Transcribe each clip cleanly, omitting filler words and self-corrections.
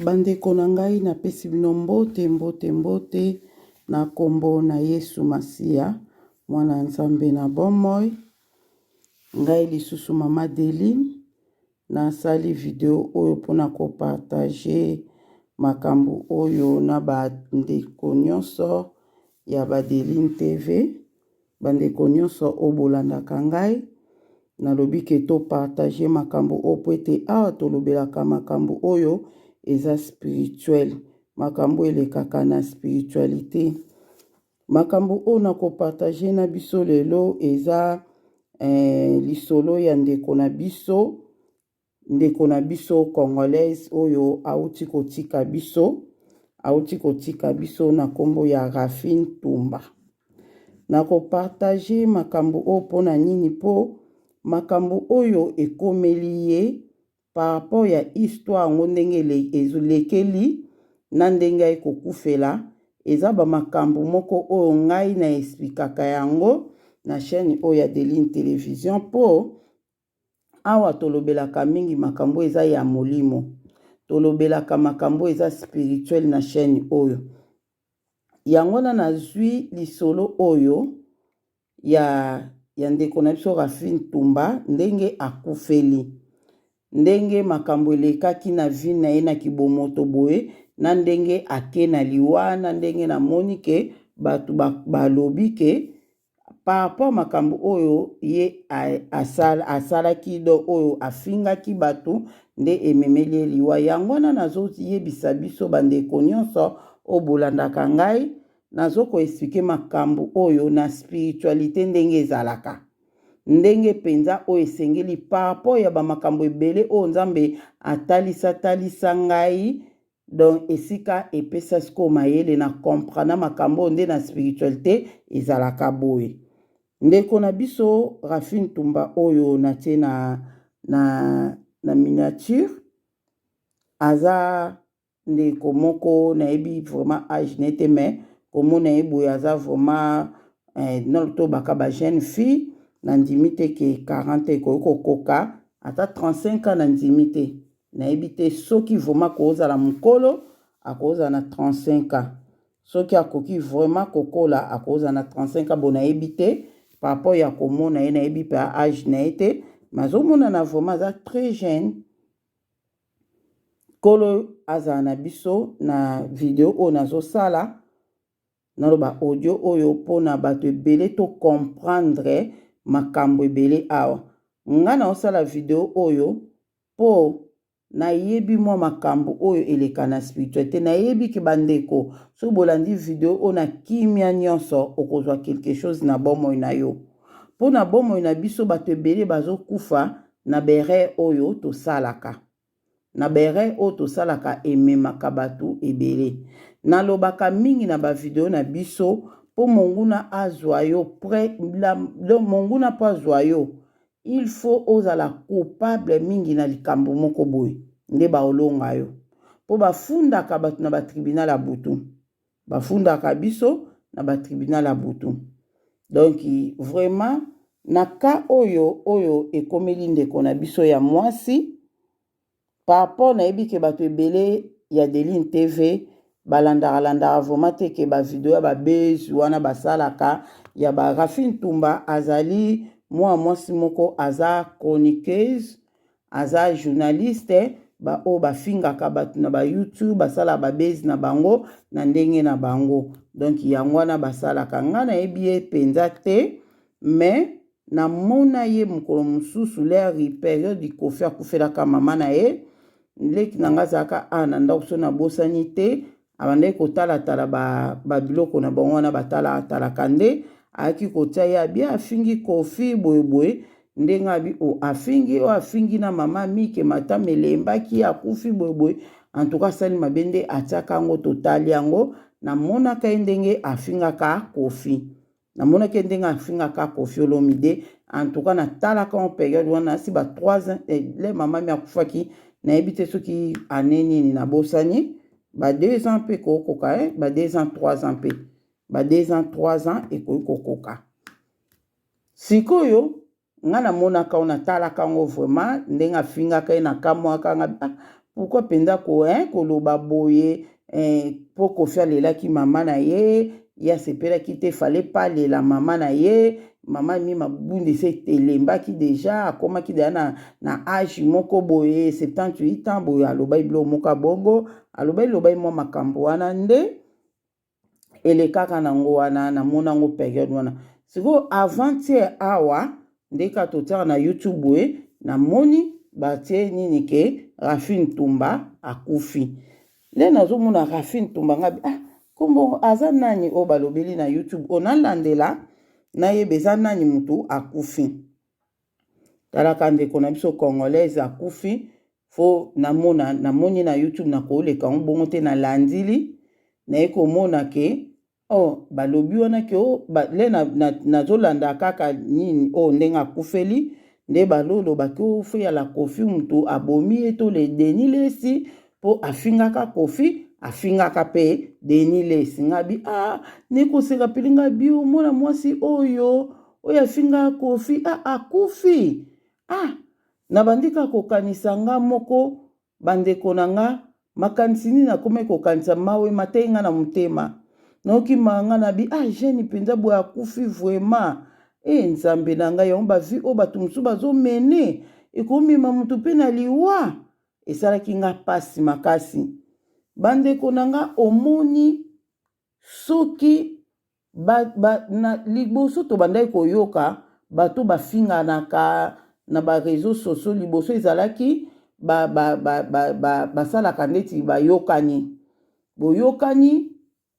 Bandeko na ngai napesi bino mbote mbote mbote na nkombo na Yesu Masiya mwana Nzambe na bomoi. Ngai lisusu mama Deline nasali video oyo mpona kopartage makambo oyo na bandeko nyonso ya ba Deline TV. Bandeko nyonso oyo bolandaka ngai, nalobi ke to partager makambo oyo mpo ete awa tolobelaka makambo oyo eza spirituel, makambo elekaka na spiritualite. Makambo oyo nako partager na biso lelo eza eh, lisolo ya ndeko na biso Ndeko na biso congolaise oyo awuti kotika biso, awuti kotika biso na kombo ya Raphine Tumba. Nako partager makambo oyo pona nini? Po makambo oyo ekomeli ye par rapport ya histoire yango ndenge elekeli na ndenge aye kokufela eza ba makambo moko oyo ngai na explikaka yango na chaine oyo ya Deline Television po Awa tolobelaka mingi makambo eza ya molimo. Tolobelaka makambo eza spirituel na chaîne oyo. Yango wana nazwi lisolo oyo ya, ya ndeko na biso Raphine Tumba ndenge akufeli. Ndenge makambo elekaki na vie na ye na kibomoto boye na ndenge ake na liwa na ndenge namoni ke bato balobi ke par rapport makambo oyo ye asalaki do oyo afingaki bato nde ememeli ye liwa. Yango wana nazoyebisa biso bandeko nyonso oyo bolandaka ngai, nazo ko expliquer makambo oyo na spiritualite ndenge ezalaka, ndenge mpenza oyo esengeli par rapport ya bamakambo ebele oyo Nzambe atalisa talisa ngai. Donc esika epesa sikoyo mayele na comprendre makambo oyo nde na spiritualite ezalaka boye. Ndeko na biso Raphine Tumba oyo natie na, na, na miniature aza ndeko moko nayebi vraiment age na ye te mais komona ye boye aza vraiment eh, tobaka ba jeune fille nandimi te ke 40 ekoki kokoka ata 35 ans nandimi te. Nayebi te soki vraiment akozala mukolo akozala na 35 ans soki akoki vraiment kokola akozala na 35 ans bon nayebi te par rapport ya komona ye nayebi pe age na ye te mais azomonana vraiment aza très jeune. Nkolo azala na biso na video oyo nazosala naloba audio oyo mpona bato ebele to comprendre makambo ebele awa nga naosala video oyo Po nayebi mwa makambu oyo eleka na spiritualite, nayebi ke ba ndeko soki bolandi video oyo na kimia nionso okozwa quelque chose na bomoi na yo. Po na bomoi na biso batu ebele bazo kufa na ba erreur oyo tosalaka. Na ba erreur oyo tosalaka ememaka batu ebele. Nalobaka mingi na ba video na biso po monguna azwa yo près, donc monguna po azwa yo Il faut ozala coupable mingi na likambo moko boye nde baolonga yo. Po bafundaka bato na ba tribunal ya butu. Bafundaka biso na ba tribunal ya butu. Donc vraiment na cas oyo oyo ekomeli ndeko na biso ya mwasi Par rapport nayebi ke bato ebele ya Deline TV balandaka landaka vraiment te ke ba video ya ba buzz wana basalaka ya ba Raphine Ntumba azali mwa mwasi moko aza chroniqueuse aza journaliste ba oyo bafingaka bato na ba YouTube basalaka ba buzz na bango na ndenge na bango donc yango wana basalaka ngai nayebi ye mpenza te mais Namona ye mokolo mosusu leri periode Koffi akufelaka mama na ye leki na nga azalaka awa na ndako so nabosani te abandaki kotalatala ba, ba biloko na bango wana batalatalaka nde ayaki kotia ye abi afingi Koffi boye boye ndenge abi o afingi oyo afingi na mama mike matama elembaki akufi boye boye en tout cas asali mabe nde atiaka yango totali yango namonaka ye ndenge afingaka Koffi Namonaki ye ndenge afingaka Koffi Olomide. En tout cas natalaka en periode wana si ba 3 ans eh, le mama mi akufaki nayebi te soki année nini nabosani ba 2 ans mpe kokoka eh, ba 2 ans 3 ans mpe ba 2 ans 3 ans ekoki kokoka sikoyo nga namonaka ngo natalaka yango vraiment ndenge afingaka ye nakamwaka nga ah, Pourquoi mpenza ko, hein, koloba boye eh, mpo Kofi alelaki mama na ye, ye asepelaki te, fallait pas alela mama na ye. Mama Mimi Mabunda ese elembaki deja, akomaki deja na age moko boye, 78 ans boye, alobaki biloko moko ya bongo, alobaki lobaki mwa makambo wana nde elekaka nango wana. Namona yango periode wana. Sikoyo avant-hier awa nde kaka totiaka na YouTube boye, namoni batie nini ke Raphine Ntumba akufi. Nde nazomona Raphine Ntumba, ngabi ah, kombo aza nani oyo balobeli na YouTube oyo, nalandela nayeba eza nani mutu akufi. Talaka ndeko na biso congolaise akufi, fo namona, namoni na YouTube, nakoleka yango bongo te, nalandili, naye komona ke oh, balobi wana ke oh, ba, le nazolanda na kaka nini oyo oh, ndenge akufeli nde baloloba ke oh, fo yala Kofi mutu abomi ye to le Denis Lesi, mpo afingaka Kofi, afingaka mpe Denis Lesi. Ngabi ah, nekoseka pili ngabi omona mwasi oyo oyo afingaka Kofi, ah, akufi. Ah, nabandi kaka kokanisa nga moko, bandeko na nga, makanisi nini nakomaki kokanisa, mawe matei nga na motema, nayoki mawa nga na bi ah, jeune mpenza boye akufi vraiment. E Nzambe na ngai, yango bavi oyo bato mosusu bazomene ekomema moto mpe na liwa. Esalaki nga mpasi makasi, bandeko na nga. Omoni soki ba, ba, na liboso tobandaki koyoka bato bafinganaka na ba réseaux sociaux, liboso ezalaki basalaka ba, ba, ba, ba ndeti bayokani, boyokani,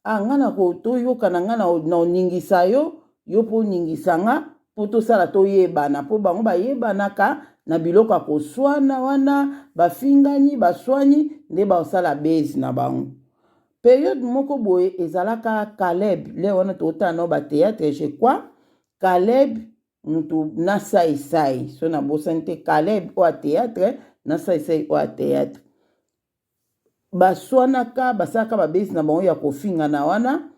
ah, nga na toyokana, nga na oningisa yo, yo mpo oningisa nga, mpo tosala toyebana, mpo bango bayebanaka na biloko ya koswana wana, bafingani, baswani nde basala base na bango. Periode moko boye ezalaka Caleb, le wana totala nao batheatre, je crois Caleb mutu na Saisai, so nabosani te, Caleb oyo ya théâtre na Saisai oyo ya théâtre, baswanaka, basalaka babesi na bango ya kofingana wana.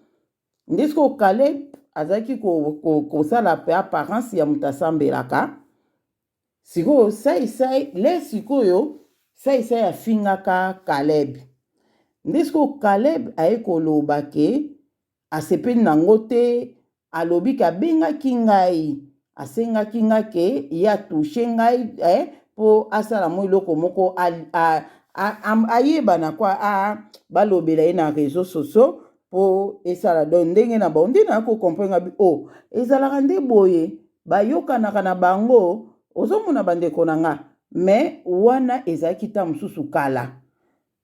Nde sikoyo Caleb azalaki kosala pe apparence ya moto asambelaka. Sikoyo Saisai le, sikoyo Saisai afingaka Caleb, nde sikoyo Caleb aye koloba ke asepeli nango te. Alobi ke abengaki ngai, asengaki nga ke ye atouche ngai mpo asala mo eloko moko, ayebana kwa, balobela ye na réseau sociaux mpo esala. Donc ndenge na bango nde naya kocomprendre nga bi o oh, ezalaka nde boye, bayokanaka na bango. Ozomona, bandeko na nga, mais wana ezalaki ntango mosusu kala.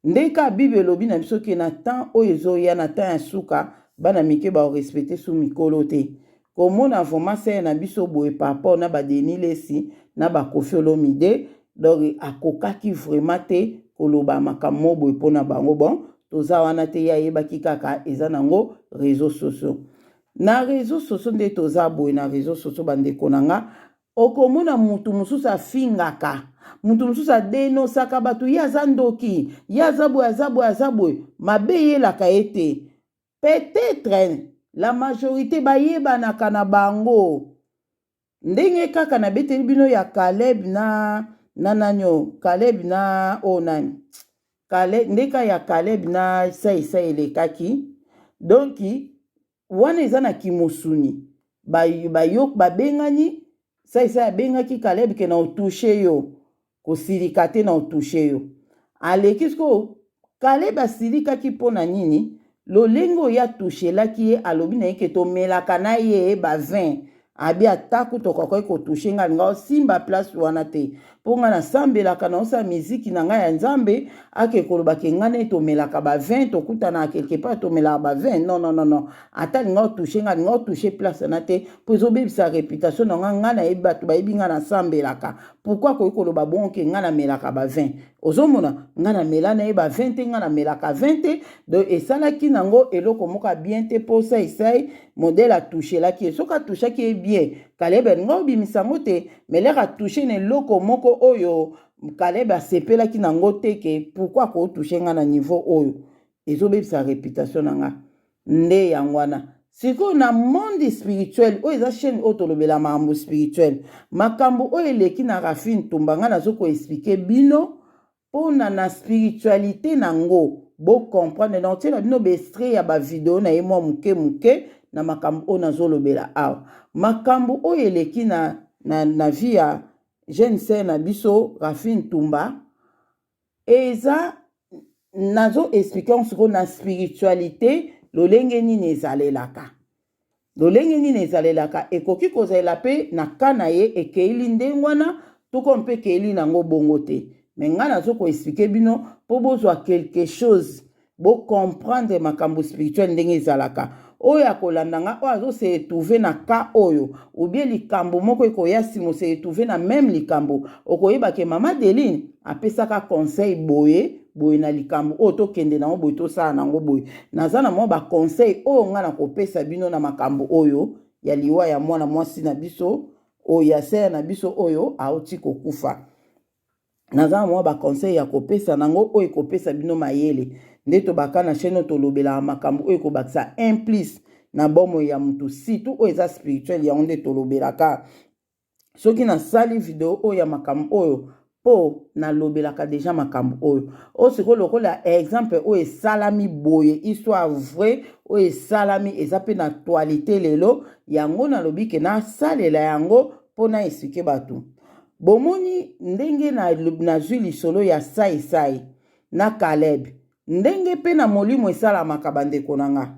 Nde kaka Bible elobi na biso ke na temps oyo ezoya, na temps ya suka, bana mike bakorespecte su mikolo te. Komona vraiment sere na biso boye par rapport na baDenis Lesi na baKofi Olomide, donc akokaki vraiment te koloba makambo mo boye mpona bango. Bon, toza wana te, ye ayebaki kaka eza nango réseaux sociaux. Na réseaux sociaux nde toza boye, na réseaux sociaux, bandeko na nga, okomona mutu mosusu afingaka mutu mosusu, adenosaka bato, ye aza ndoki, ye aza boye, aza boye, aza boye, mabe eyelaka ye te. Peut-être la majorité bayebanaka na bango ndenge kaka nabeteli bino ya Caleb na nani oyo, Caleb na oyo nani, Caleb, ndeka ya Caleb na Saisai elekaki. Donc wana eza na kimosuni, babengani, Saisai abengaki Caleb ke na otouche yo, kosilika te, na otouche yo. Aleki sikoyo, Caleb asilikaki mpo na nini? Lolenge oyo atushelaki ye, alobi na ye ke tomelaka na ye bavin, abi ata kutu okoki kotouche ngai, alinga osimba place wana te, mpo ngai nasambelaka, naosala miziki na ngai ya Nzambe. Ake koloba ke ngai naye tomelaka bavin, tokutanaka quelque part, tomelaka bavin. Non, non, non, non, ata alinga otouche ngai, alinga otouche place wana te, mpo ezobebisa réputation na ngai. Ngai nayebi, bato bayebi ngai nasambelaka. Pourquoi akoki koloba bongo ke ngai namelaka bavin? Ozomona, ngai namela na ye bavin te, ngai namelaka vin te. Donc esalaki nango eloko moko ya bien te, mpo Saisai modèle atushelaki ye, soki atushaki ye bien, Kaleb alinga obimisa yango te. Mais lere atushe na eloko moko oyo Kaleb asepelaki nango te, ke pourquoi akotouche ngai na niveau oyo, ezobebisa réputation na nga. Nde yango wana sikoyo na monde spirituel, oyo eza chaîne oyo tolobela makambo spirituel, makambo oyo eleki na Raphine Ntumba, ngai nazo koexpliquer bino. Pona na spiritualite na ngo bo comprendre na otiela bino ba extrait ya ba video na ye mwa muke muke na makambo oyo nazolobela awa. Makambo oyo eleki na, na, na vie ya jeune sœur na biso Raphine Ntumba eza nazo expliquer yango sikoyo na spiritualite lolenge nini ezalelaka. Lolenge nini ezalelaka ekoki kozalela pe na cas na ye ekeili ndengwana to comme pe ekeili nango bongo te mais nga nazo ko expliquer bino po bozwa quelque chose bo comprendre makambo spirituel ndenge ezalaka oyo akolanda nga oyo azo se retrouver na cas oyo ou bien likambo moko ekoya sima ose retrouver na meme likambo okoyeba ke mama Adeline apesaka conseil boye boye na likambo oyo tokende nango boye tosala nango boye naza na mwa baconseil oyo ngai nakopesa bino na makambo oyo ya liwa ya mwana mwasi na biso oyo ya sere na biso oyo auti kokufa naza na mwa baconseil ya kopesa nango oyo ekopesa bino mayele nde tobaka na chaîne oyo tolobelaka makambo oyo ekobakisa un plus na bomoi ya motu surtout oyo eza spirituel yango nde tolobelaka soki nasali video oyo ya makambo oyo mpo nalobelaka deja makambo oyo oyo sikoyo lokola exemple oyo esalami boye histoire vrai oyo esalami eza mpe na actualité lelo yango nalobi ke nasalela yango mpo na explike bato bomoni ndenge nazwi lisolo ya saisai na Caleb ndenge mpe na molimo esalamaka bandeko na nga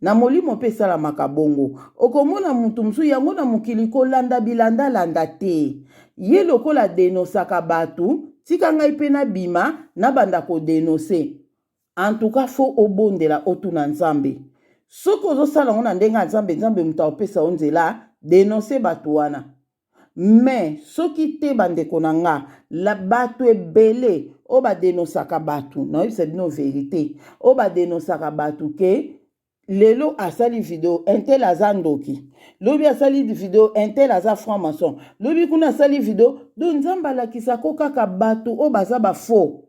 Na molimo mpe esalamaka bongo. Okomona mutu mosusu yango na mokili kolanda bilandalanda te. Ye lokola adenosaka batu, tika ngai mpe nabima nabanda ko denoncer. En tout cas faut obondela otuna Nzambe. Soki ozosala yango na ndenge ya Nzambe, Nzambe moto akopesa yo nzela, denoncer batu wana. Mais soki te ba ndeko na nga la batu ebele oyo ba denosaka batu nayebisa bino verite oyo ba denosaka batu ke lelo asali video intel aza ndoki lobi asali video intel aza franc maçon lobi kuna asali video do nzambe alakisako kaka batu oyo baza ba faux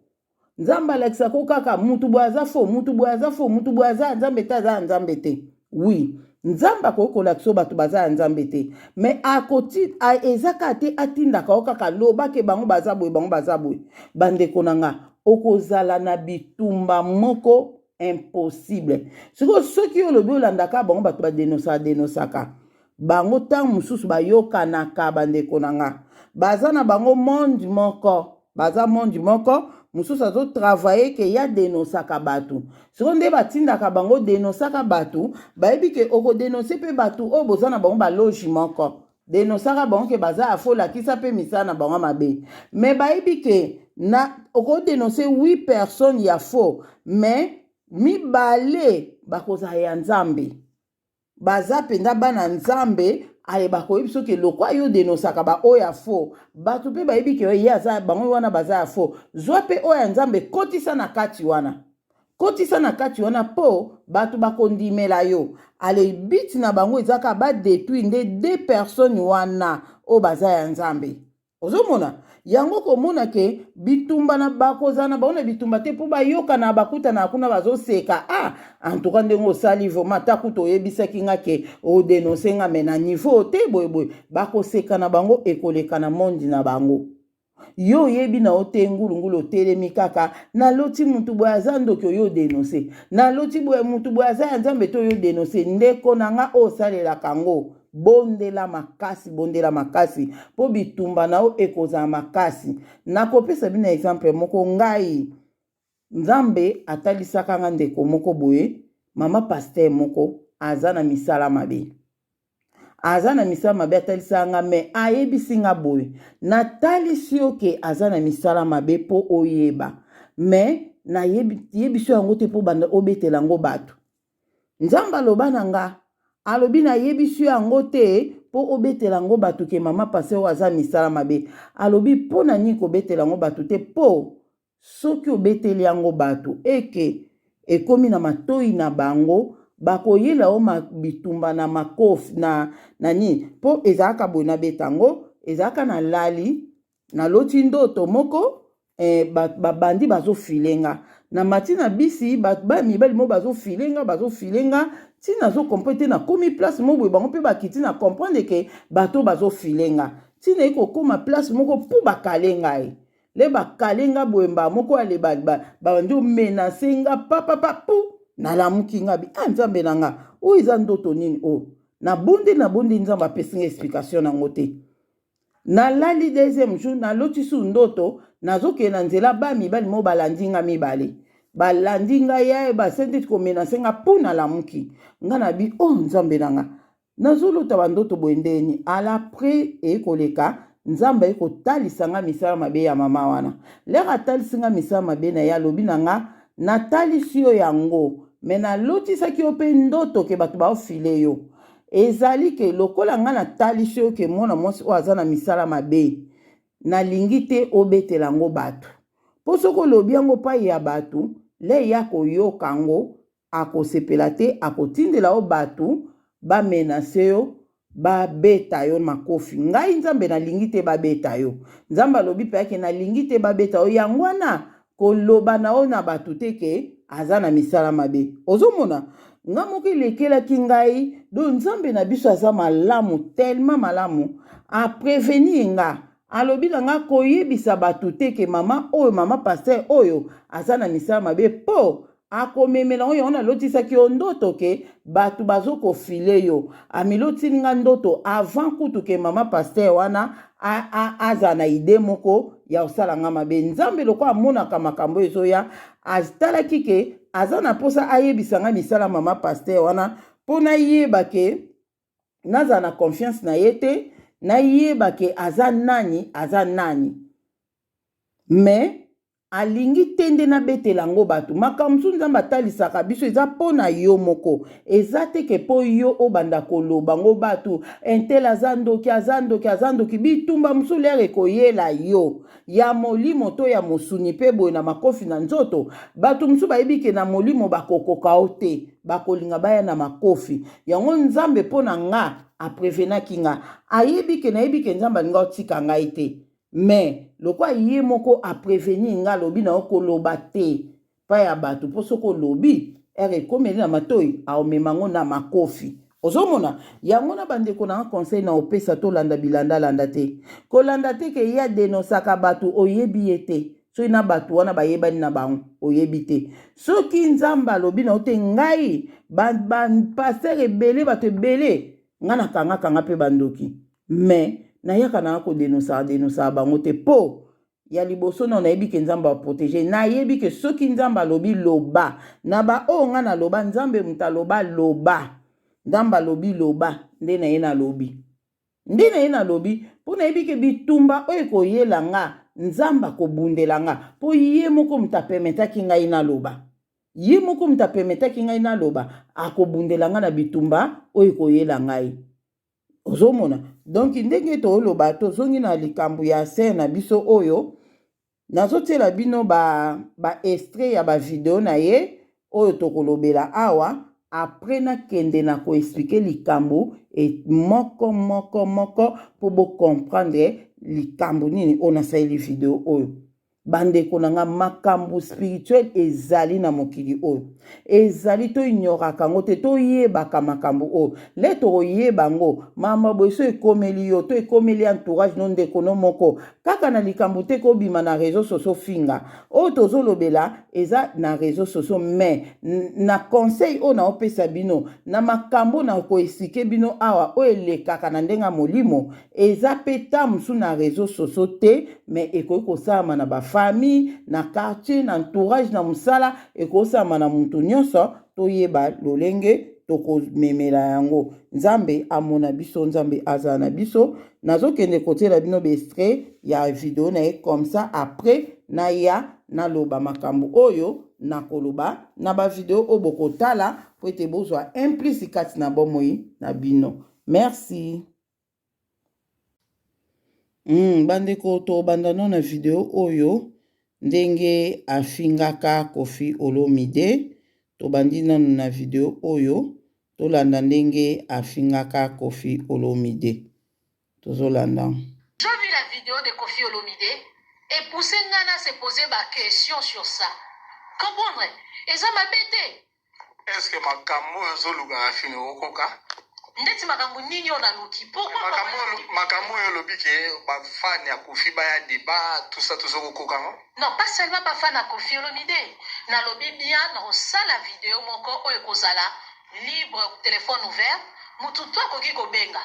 Nzambe alakisa ko kaka mutu boye aza faux, mutu boye aza faux, mutu boye aza ya Nzambe te, aza ya Nzambe te. Oui, Nzambe akoki kolakisa bato baza ya Nzambe te. Mais akoti eza kaka te atindaka yo kaka loba ke bango baza boye, bango baza boye. Bandeko na nga, okozala na bitumba moko impossible. Sikoyo soki yo olobi olandaka bango bato ba denosaka denosaka bango ntango mosusu bayokanaka bandeko na nga baza na bango monde moko baza monde moko mosusu azo travailler ke ya denosaka bato sikoyo nde batindaka bango denosaka bato bayebi ke okodenonse mpe bato oyo boza na bango baloge moko denosaka bango ke baza ya fo lakisa mpe misala na bango mabe me bayebi ke na okodenonse 8 personnes ya faux mais mibale bakozala ya nzambe baza mpenza bana nzambe aye bakoyebi soki lokwa yo denosaka baoyo ya faux bato mpe bayebi ke ye aza bango wana baza ya faux zwa mpe oyo ya nzambe kotisa na kati wana kotisa na kati wana mpo bato bakondimela yo ale biti na bango eza kaka badetruire nde de personnes wana oyo baza ya nzambe Ozomona yango komona ke bitumba na bakozala na bango na bitumba te mpo bayokana bakutana kuna bazoseka ah en tout cas ndenge osali vraiment ata kutu oyebisaki nga ke odenonse nga me na niveau te boye boye bakoseka na bango ekoleka na monde na bango yo oyebi na yo te ngulungulu otelemi kaka naloti mutu boye aza ndoki oyo odenonse naloti boye mutu boye aza ya nzambe te oyo odenonse ndeko na nga oyo osalelaka yango Bondela makasi, bondela makasi, mpo bitumba na yo ekozala makasi. Nakopesa bino exemple moko, ngai Nzambe atalisaka nga ndeko moko boye, mama pasteur moko aza na misala mabe. Aza na misala mabe atalisaka nga mais ayebisi nga boye, natalisi yo ke aza na misala mabe mpo oyeba, mais nayebisi yo yango te mpo banda obetela yango bato. Nzambe aloba na nga, alobi nayebisi yo yango te mpo obetela yango bato ke mama pasteur oyo aza misala mabe. Alobi mpo na nini kobetela yango bato te mpo soki obeteli yango bato eke ekomi na matoi na bango bakoyela yo bitumba na makofi na, na nini mpo ezalaka boye nabeta yango ezalaka na lali naloti ndoto moko eh, babandi ba bazofile nga na mati na bisi ba mibali moko bazofile nga bazofile nga ti nazo comprendre te nakomi place moko boye bango mpe bakiti na comprendre ke bato bazofile nga ti naye kokóma place moko mpo bakale ngai. Le bakale nga boye mbala moko ale babandi omenase nga papapa pu nalamuki nga bi ah nzambe na nga oyo eza ndoto nini oyo nabundi nabundi nzambe apesi nga explication nango te nalali deuxième jour naloti su ndoto nazokende na nzela ba mibali moko balandi nga mibale balandi ngai yaye basendeti komenase nga mpo nalamuki nga na bi o oh, nzambe na nga Nazolota ba ndoto boye ndeni à l'après eye koleka nzambe aye kotalisa nga misala mabe ya mama wana lere atalisi nga misala mabe na ye alobi na nga natalisi yo yango me nalotisaki yo mpe ndoto ke bato baofile yo ezali ke lokola nga natalisi yo ke mwana mwasi oyo aza na misala mabe nalingi te obetela yango bato mpo soki olobi yango pai ya bato le ya koyoka yango akosepela te akotindela yo batu ba menace yo babeta yo makofi ngai nzambe nalingi te babeta yo nzambe alobi mpe ake nalingi te babeta yo yango wana koloba na yo na bato te ke aza na misala mabe ozomona nga moko elekelaki ngai do nzambe na biso aza malamu tellement malamu aprevenir nga alobi na nga koyebisa bato te ke mama oyo mama pasteur oyo aza na misala mabe mpo akomemela ngo yango nalotisaki yo ndoto ke bato bazokofile yo amilotili nga ndoto avant kutu ke mama pasteur wana azala na ide moko ya kosala nga mabe nzambe lokola amonaka makambo ezoya atalaki ke aza na mposa ayebisa nga misala mama pasteur wana mpo nayeba ke nazala na confiance na ye te nayeba ke aza nani aza nani mais alingi te nde nabetela yango bato. Makambo mosusu Nzambe atalisaka biso eza mpo na yo moko, eza te ke mpo yo obanda koloba ngo bato intel aza ndoki, aza ndoki, aza ndoki. Bitumba mosusu lere ekoyela yo ya molimo to ya mosuni mpe boye na makofi na nzoto. Bato mosusu bayebi ke na molimo bakokoka yo te, bakolinga baya na makofi. Yango Nzambe mpo na nga aprevenaki nga, ayebi ke nayebi ke Nzambe alinga otika ngai te. Mais lokola ye moko a prevenir nga alobi na yo koloba te pa ya bato mpo soki olobi ere ekomeli na matoi aomema ngo na makofi ozomona yango na bandeko na nga conseil na opesa tolanda bilandalanda te kolanda te ke ye adenosaka bato oyebi ye te soki na bato wana bayebani na bango oyebi te soki nzambe alobi na yo te ngai bapaster ba ebele bato ebele ngai nakangakanga mpe bandoki mais nayaka nanga kodenosaka denosaka bango te mpo ya liboso nao nayebi ke nzambe aprotege nayebi ke soki nzambe alobi loba na baoyo ngai naloba nzambe moto aloba loba nzambe alobi loba nde na ye nalobi nde na ye nalobi mpo nayebi ke bitumba oyo ekoyela nga nzambe akobundela nga mpo ye moko moto apermetaki ngai naloba ye moko moto apermetaki ngai naloba akobundela nga na bitumba oyo ekoyela ngai ozomona donc ndenge toloba tozongi na likambo ya sere na biso oyo nazotiela bino ba, ba extrait ya bavideo na ye oyo tokolobela awa apres nakende na koexplike likambo e, moko moko moko mpo bocomprendre likambo nini oyo nasaleli video oyo Bandeko na nga makambo spirituel ezali na mokili oyo ezali to ignoraka yango te toyebaka makambo oyo le tokoyeba yango mama boye so ekomeli yo to ekomeli entourage no ndeko no moko kaka na likambo te kobima na réseau sociaux finga oyo tozolobela eza na réseau sociaux mais na conseil oyo naopesa bino na makambo na koexplike bino awa oyo elekaka na ndenge ya molimo Eza pe ta mosusu na reseaux sociaux te mais ekoki kosalama na ba famille, na quartier, na entourage, na mosala, ekosalama na mutu nyonso, toyeba lolenge tokomemela yango. Nzambe amona biso, Nzambe azala na biso. Nazokende kotiela bino ba extrait ya video na ye comme ça après naya naloba makambo oyo nakoloba na ba video oyo bokotala po ete bozwa un plus kati na bomoi na bino. Merci. Bandeko tobanda no na video oyo ndenge afingaka Koffi Olomide tobandi nanu na video oyo tolanda ndenge afingaka Koffi Olomide tozolanda. J'ai vu la vidéo de Koffi Olomide et poussé nga na se poser ba questions sur ça. Comprendre? Eza mabe te. Est-ce que makambo oyo ozoluka Rafine okokoka? Ndeti makambo nini oyo naluki? Pourquoi Makambo oyo olobi ke bafans ya Kofi baya débat, tout ça, tozokokoka ngo. Non, pas seulement bafans ya Kofi Olomide. Nalobi bien, nakosala video moko oyo ekozala libre, téléphone ouvert, mutu to akoki kobenga,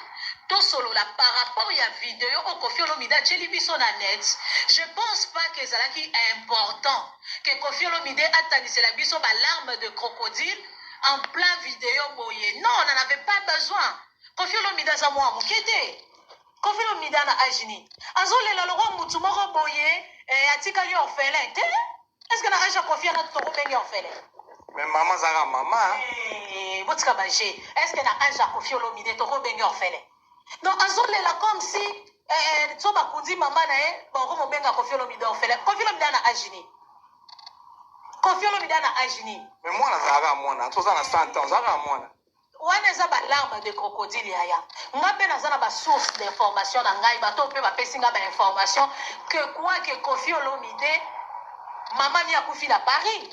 tosolola par rapport ya video oyo Kofi Olomide atieli biso na net. Je pense pas que ezalaki important ke Kofi Olomide atanisela biso balarme de crocodile en plein vidéo boye. Non, on n'en avait pas besoin. Kofi Olomide aza mwa moke te. Kofi Olomide na age nini azolela lokwa mutu moko boye, atikali orphelin te? Est ce que na age ya Kofi ana tokobenge orphelin? Mais mama azalaka mama. Botika baje. Est ce que na age ya Kofi Olomide tokobenge orphelin? Donc azolela comme si so bakundi mama na ye, bakomobenga Kofi Olomide orphelin. Kofi Olomide na age nini? Kofi Olomide na age nini? Mais mwana azalaka mwana, toza na 100 ans, azalaka mwana. Wana eza balarme de crocodile, yaya. Nga mpe naza na basource d'information na ngai, bato mpe bapesi nga bainformation que quoi que Kofi Olomide, mama mi akufi na Paris.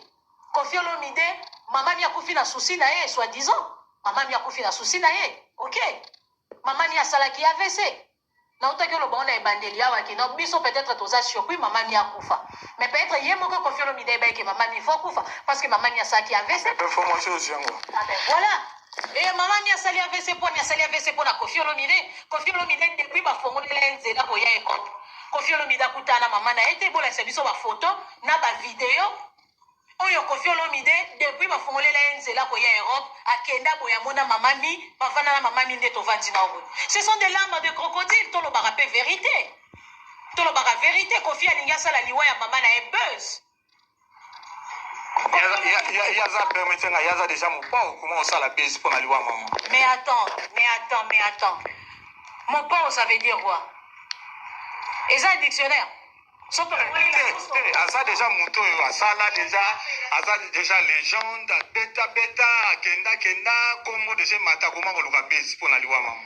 Kofi Olomide, mama mi akufi na souci na ye, soi disant mama mi akufi na souci na ye. Ok, mama mi asalaki AVC. Nautaki oloba ngo na ebandeli awa ke non, biso peut-être toza surpris mama mi akufa, mais peut-être ye moko Kofi Olomide ayebaki ke mama mi faut akufa parce que mama mi asalaki AVC. Information ozwi yango? Ah ben voilà. E mama mi asali AVC mpo ni asali AVC mpo na Kofi Olomide. Kofi Olomide, depuis bafongolela ye nzela koya Europe, Kofi Olomide akutana na mama na ye te. Bolakisa biso bafoto na bavideo oyo Kofi Olomide, depuis bafongolela ye nzela koya Europe, akenda boye, amona mama mi, bavanda na mama mi nde tovandi na boye. Ce sont des larmes de crocodile. Tolobaka mpe vérité, tolobaka vérité. Kofi alingi asala liwa ya mama na ye buzz. Ye aza, permettre nga, ye aza déjà mopao. Koma osala buzz mpo na liwa mama? Mais attends, mais attends, mais attends, mopao, ça veut dire quoi? Eza dictionnaire? Te, aza déjà moto oyo asala déjà, aza déjà légende, abetabeta, akendakenda, kombo déjà emata. Koma koluka buzz mpo na liwa mama?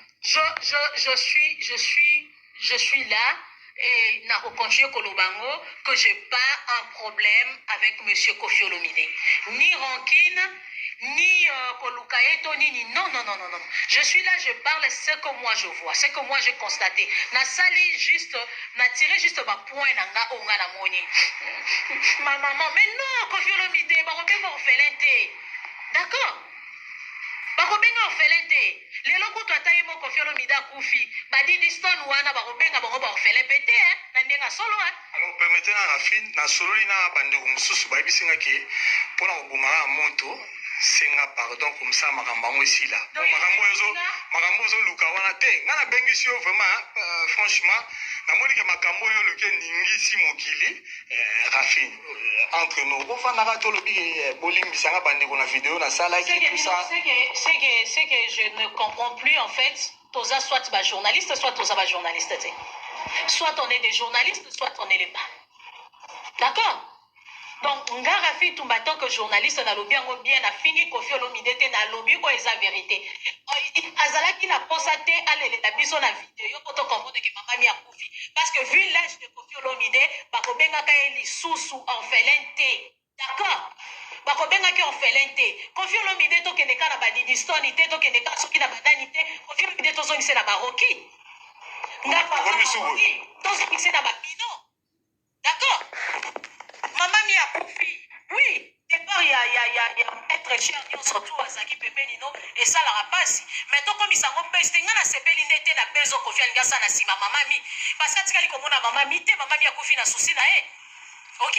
Je suis là et nakocontinue koloba ngo que j'ai pas un problème avec monsieur Kofi Olomide, ni rancune, ni koluka ye to nini. Non, non, non, non, non, je suis là, je parle ce que moi je vois, ce que moi j'ai constaté. Nasali juste, natire juste bapoint na nga oyo nga namoni. Ma maman, mais non, Kofi Olomide bakobenga orphelin te, d'accord? Bakobenga orphelin te. Lelo kutu ata ye moko Kofi Olomide akufi, badidi stone wana bakobenga bango baorphelin mpe te, na ndenge ya solo. Alors, permettez na Rafine, nasololi na bandeko mosusu, bayebisi nga ke mpona kobomaka ya moto, senga pardon, komisa makambo yango esila. Makambo oyo, makambo ozoluka wana te. Ngai nabengisi yo vraiment, franchement, namoni ke makambo oyo oluki eningisi mokili. Rafine, entre nous, ofandaka, tolobi bolimbisanga bandeko na video nasalaki, tout ça. C'est que je ne comprends plus en fait. Toza soit bajournaliste, soit toza bajournaliste te. Soit on est des journalistes, soit on ne l'est pas, d'accord? Donc nga Rafi Tumba, tant que journaliste, nalobi yango bien. Nafingi Kofi Olomide te, nalobi oyo eza vérité. Azalaki na posa te alelela biso na video po tocomprendre ke mama mi akufi, parce que vu l'âge de Kofi Olomide, bakobengaka ye lisusu orphelin te, d'accord? Bakobengaki orphelin te. Kofi Olomide, tokende kaka na badidistone te, tokende kaka soki na banani te. Kofi Olomide, tozongise na baroki nga, tozongise na babino, d'accord? Mama mi akufi, oui, départ ya être cher nyonso tu azalaki pembeni no esalaka mpasi, mais tokomisa yango buzz te. Ngai nasepeli nde te na buzz oyo Kofi alingi asala na nsima mama mi, parce que atikali komona mama mi te. Mama mi akufi na souci na ye. Ok,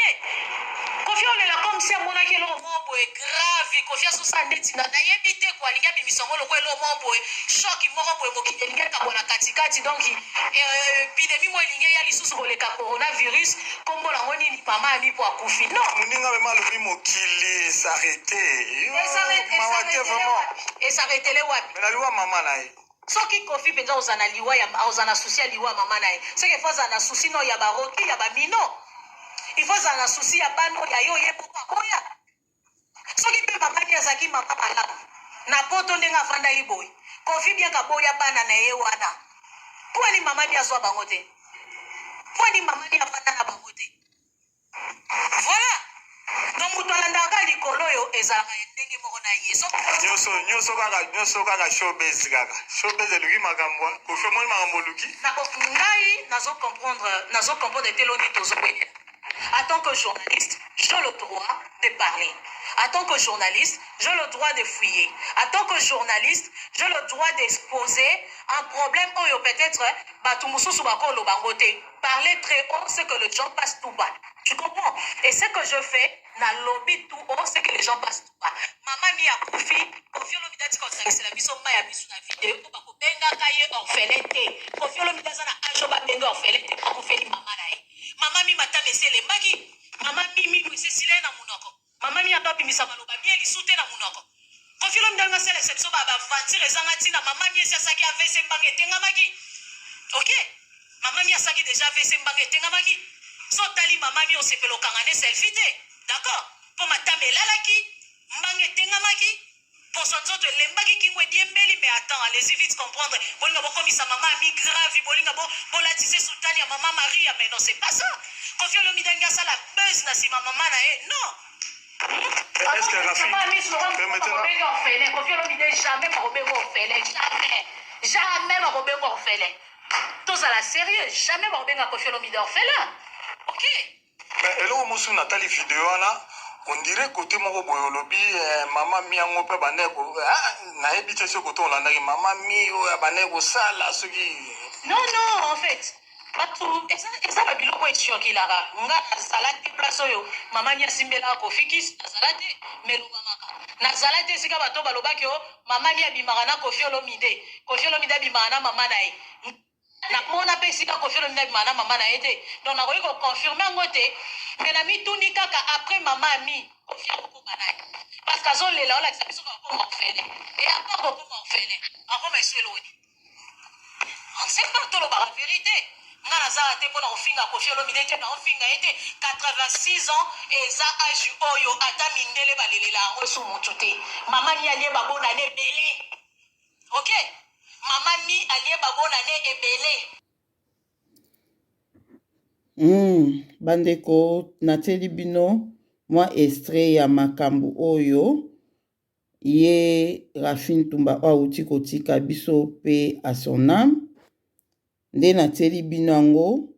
Kofi olela comme si amonaki eloko moko boye grave. Kofi azosala ndeti na nayebi te ko alingi abimisa yango lokola eloko moko boye, choc moko boye, mokili elingi ekabwa na katikati. Donc épidémie moko elingi eya lisusu koleka coronavirus, kombo nango nini? Mama ami po akufi. Non. Moninga mema alobi mokili esarrêter. Mawa te vraiment. Esarrêtele wapi? Mais na liwa mama na ye. Soki Kofi mpenza oza na liwa ya, oza na souci ya liwa mama na ye, soki faut azala na souci no ya baroki, ya bamino, il faut azala na souci ya bana oyo ya ye oye moko akoya. Soki mpe mama ni azalaki mama malamu na poto ndenge avandaki boye, Kofi bien kaboya bana na ye wana, mpo ani mama ni azwa bango te? Mpo ani mama ni avanda na bango te? Voilà. Donc moto alandaka likolo oyo ezalaka ya ndenge. ndenge moko na ye. Nyoso nyoso kaka nyoso kaka showbiz kaka showbiz eluki makambo Koffi omoni makambo oluki. Ngai nazo comprendre nazo comprendre te loni tozo welela. En tant que journaliste, j'ai le droit de parler. En tant que journaliste, j'ai le droit de fouiller. En tant que journaliste, j'ai le droit d'exposer un problème oyo peut-être bato mosusu bakoloba yango te. Parler très haut, ce que les gens passent tout bas. Tu comprends? Et ce que je fais, na lobi tout haut, ce que les gens passent tout bas. Mama mi akufi, Koffi Olomide atika kosangisela biso mai ya misu na video po bakobengaka ye orphelin te. Koffi Olomide aza na age oyo babenga orphelin te, akufeli mama na ye. Mama mi matama esi elembaki, mama mi minu esi esila ye na monoko. Mama mi ata abimisa maloba mie lisu te na monoko. Koffi Olomide alingi asalisa biso ba aventure ezanga ntina. Mama mi esi asalaki AVC mbanga etengamaki. Ok? Mama mi asalaki dejà AVC mbanga etengamaki. So otali mama mi osepela okanga ne selfie te. D'accord? Po matama elalaki, mbanga etengamaki. Poso nzoto elembaki kingo ediembeli mais attends allez-y vite comprendre bolinga bokomisa mama ami grave bolinga bo bolatise soutane ya mama Maria mais non c'est pas ça Koffi Olomide alingi asala buzz na sima mama na ye non. Est-ce que Rafi permettez na orphelin Koffi Olomide jamais bakobenga orphelin jamais jamais bakobenga orphelin tozala sérieux jamais bakobenga Koffi Olomide orphelin ok. Mais eloko mosusu natali video wana on dirait kote moko boye olobi eh, mama mi yango mpe abandaki ko ah, nayebi te soki kote olandaki mama mi oyo abandaki kosala soki Non non en fait bato eza eza ba biloko ecirculaka nga nazala te place oyo mama mi asimbelaka Koffi kisi nazala te mais elobamaka nazala te esika bato balobaki o mama mi abimaka na Koffi Olomide Koffi Olomide abimaka na mama na ye Na mona pe esika Koffi Olomide abimaka na mama na ye te donc nakoki ko confirmer yango te mais na mituni kaka après mama Ami Koffi akokoma nani parce que azo lela olakisa biso ke akoma orphelin et à part kokoma orphelin akoma esu eloko nini on ne sait pas tolobaka verite nga naza te pona kofinga Koffi Olomide te naofinga ye te 86 ans eza age oyo ata mindele balelela yango esu mutu te mama ni alie babonane ebele Ok mama mi alie ba bonne annee ebele. Bandeko natieli bino mwa extrait ya makambo oyo ye Raphine Ntumba oyo awuti kotika biso pe à son ame nde natieli bino yango.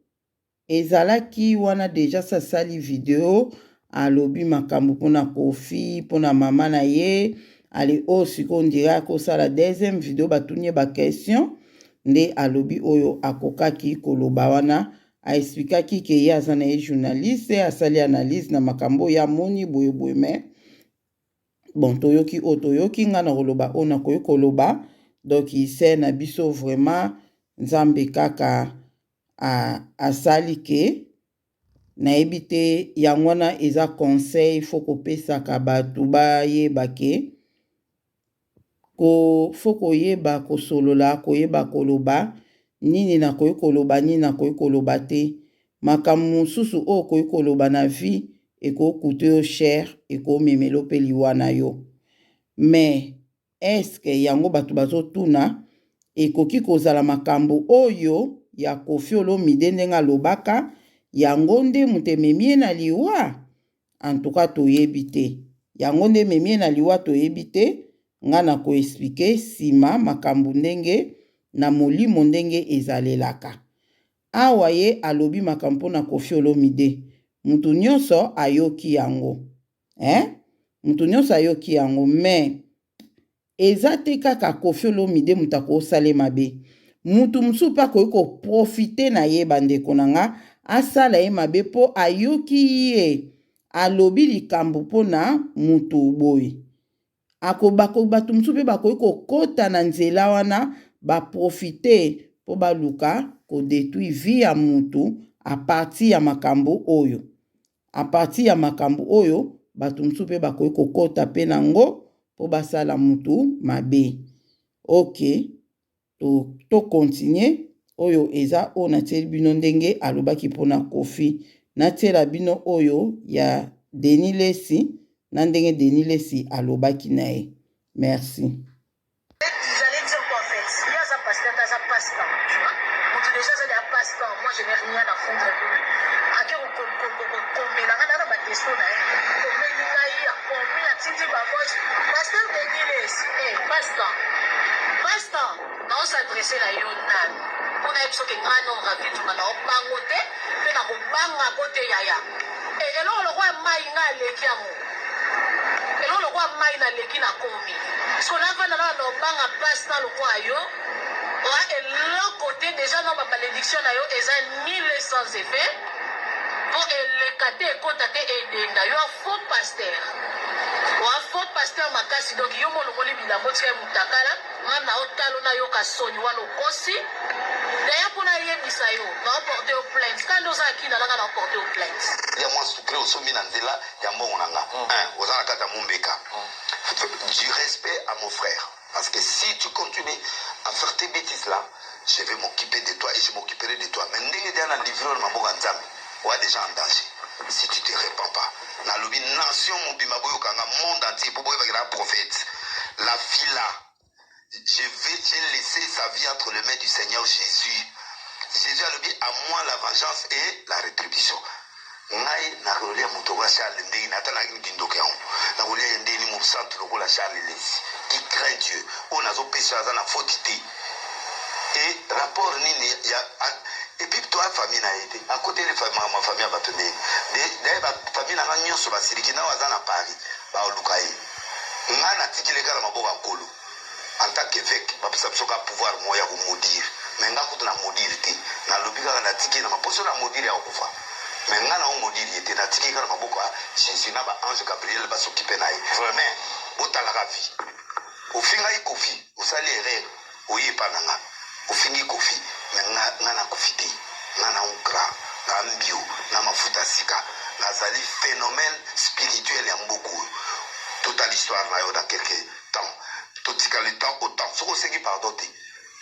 Ezalaki wana dejà asi asali video alobi makambo pona koffi pona mama na ye ale oyo sikoyo ondire akosala deuxième video batuni ye ba question nde alobi oyo akokaki koloba wana a explikaki ke ye aza na ye journaliste asali analyse na makambo oyo ye amoni boye boye mais bon toyoki oyo toyoki nga na koloba oyo nakoki koloba donc se na biso vraiment nzambe kaka asali ke nayebi te yango wana eza conseil fo kopesaka bato bayeba ke ko fo koyeba kosolola koyeba koloba nini nakoki koloba nini nakoki koloba te makambo mosusu oyo okoki koloba na vie ekokute yo cher ekomemelo mpe liwa na yo mais Est-ce que yango batu bazo tuna ekoki kozala makambu oyo ya Koffi Olomide ndenge alobaka yango nde mutu ememi ye na liwa? En tout cas toyebi te. Yango nde ememi ye na liwa toyebi te. Nga nako expliquer sima makambu ndenge na molimo ndenge ezalelaka. Awa ye alobi makambu pona Koffi Olomide mutu nionso ayoki yango. Eh? Mutu nionso ayoki yango mais eza te kaka Koffi Olomide mutu akosala ye mabe. Mutu mosusu pe akoki ko profiter na ye bandeko na nga asala ye mabe po ayoki ye alobi likambo pona mutu boye. Ako bako bato mosusu pe bakoki kokota na nzela wana ba profiter po baluka ko detruire vie ya mutu à partir ya makambo oyo. A partir ya makambo oyo, bato mosusu pe bakoki kokota pe na ngo po basala mutu mabe. Ok, to, to continuer. Oyo eza oyo natieli bino ndenge alobaki pona Koffi. Natiela bino oyo ya Denis Lessi na ndenge Denis Lessi alobaki na ye. Merci. J'allais dire quoi en fait Ye aza pasteur te aza passe-temps tu vois Mutu dejà aza dejà passe-temps moi je n'ai rien à foutre de lui Ake kokomela nga na ba testo na ye akomeli ngai akomi à Tindi ba voice. Pasteur Denis Lessi, eh pasteur. Pasteur, nao s'adresser na yo nani? Mpo nayebi soki nga no Ravi Nzuma nao bango te mpe nakobanga ko te yaya. Eh, eloko lokola mai nga aleki yango. Eloko lokola mai naleki nakomi. Siko navanda na na obanga pasteur lokola yo. Oa eloko te deja na ba malédiction na yo eza nul et sans effet. Po eleka te ekota te edenda yo faux pasteur oa faux pasteur makasi donc yo molongoli bilamba otika ye mutakala nga na otalo nayoka soni wana okosi d'ailleurs mpo nayebisa yo na oporte yo plainte kaka nde oza na kina nanga na oporte yo plainte ya mwa sucre osombi na nzela ya mbongo na nga un oza na kati ya mombeka du respect à mon frère. Parce que si tu continues à faire tes bêtises là, je vais m'occuper de toi et je m'occuperai de toi. Mais ndenge deja na livre na maboko ya Nzambe, oa déjà en danger. Si tu te repens pas, nalobi nation mobimba boyokanga monde entier po boyebaki na prophète. La fille là, je vais, j'ai laissé sa vie entre les mains du Seigneur Jésus. Jésus alobi à moi la vengeance et la rétribution. Ngai nakolia moto lokola Charles ndenge nini? Ata nazalaki kindoki yango nakolia ye ndenge nini? Mosantu lokola Charles Lesi qui craint Dieu, oyo nazopesa aza na faute te. E rapport nini ya et puis toi famille na ye te akoteli makambo ya famille ya bato ndenge daye ba famille na nga nyonso basiliki nao aza na Paris baoluka ye ngai natikeli kaka na maboko ya Nkolo. En tant qu'eveque bapesa biso kaka pouvoir moko ya ko maudire mais nga kutu na maudire te nalobi kaka natiki ye na maboko soki na maudire ye akokufa mais nga nao maudire ye te natiki ye kaka na maboko ya Jesus na ba ange Gabriel ba s'occuper na ye mais botalaka vie ofingaki Koffi osali erreur oye epa na nga ofingi Koffi mais nga nga nakufi te nga na grand na mbio na mafuta sika nazali phenomène spirituel ya mboka oyo totala histoire na yo dans quelque temps totika le temps au temps soki osengi pardon te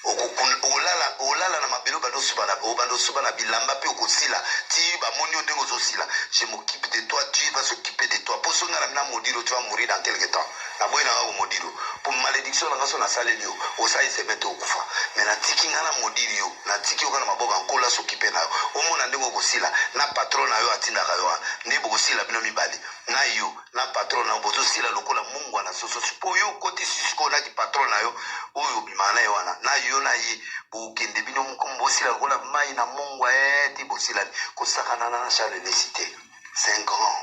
olala olala na mabele obanda osuba na obanda osuba na bilamba mpe okosila ti bamoni yo ndenge ozosila. Je m'occupe de toi, Dieu va s'occuper de toi, mpo soki nga na mina modiro, tu vas mourir dans quelque temps. Naboyi na nga komodiro mpo malédiction na nga so nasaleli yo osali semaine te okufa, mais natiki nga na modiri yo, natiki yo kaka na maboko ya Nkolo asokipe na yo, omona ndenge okosila na patron na yo atindaka yo wana nde bokosila bino mibale na yo na patron na yo bozo sila lokola mungwa na soso po yo okoti sikoyo na ki patron na yo oyo obimaka na ye wana na yo na ye bokende bino moko bosila lokola mai na mungwa eh, ti bosilani kosakana na Charles Lesi te. C'est un grand,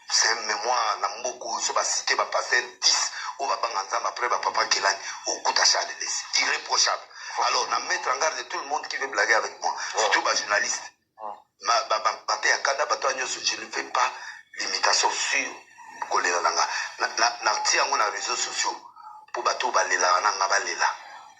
c'est un mémoire na mboka oyo so basite ba pasteur 10 oyo babanga Nzambe après ba papa Kelani okuta Charles Lesi irréprochable. Alors na mettre en garde tout le monde qui veut blaguer avec moi, surtout ba journaliste bato ya kanda, bato ya nyonso. Je ne fais pas l'imitation sur kolela na nga, natie yango na réseaux sociaux mpo bato oyo balelaka na nga balela.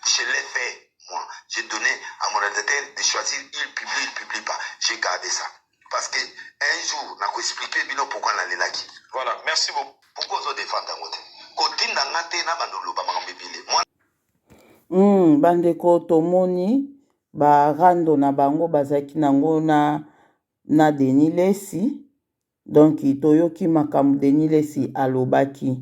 Je l'ai fait moi, j'ai donné à mon ordinateur de choisir, il publie, il publie pas. J'ai gardé ça parce que un jour nakoexplike bino pourquoi nalelaki. Voilà, merci beaucoup. Pourquoi ozodefendre yango te, kotinda nga te na bando oloba makambo ebele. Bandeko, tomoni ba rando na bango bazalaki nango na, na Denis Lessi. Donc toyoki makambo Denis Lessi alobaki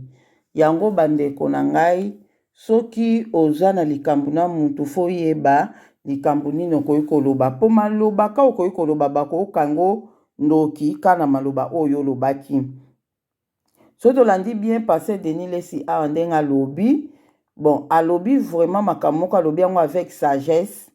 yango. Bandeko na ngai, soki oza na likambo na mutu, fo oyeba likambo nini okoki koloba, mpo maloba ka okoki koloba bakoyoka yango ndoki ka na maloba oyo olobaki. Soki tolandi bien pasteur Denis Lessi awa ndenge alobi, bon, alobi vraiment makambo moko, alobi yango avec sagesse.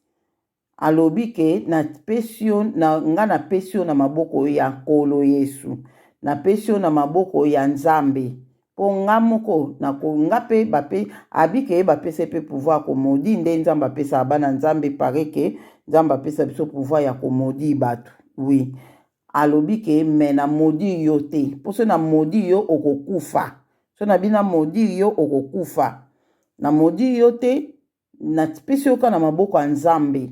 Alobi ke napesi yo na nga, napesi yo na maboko ya Nkolo Yesu, napesi yo na maboko ya Nzambe, mpo nga moko nako nga mpe bape abi ke ye bapesa mpe pouvoir ya komaudire nde Nzambe apesaka bana Nzambe pare ke Nzambe apesa biso pouvoir ya komaudire bato. Oui, alobi ke me na maudire yo te, mpo so na maudire yo okokufa. So na bino maudire yo okokufa, na maudire yo te, napesi yo kaka na maboko ya Nzambe.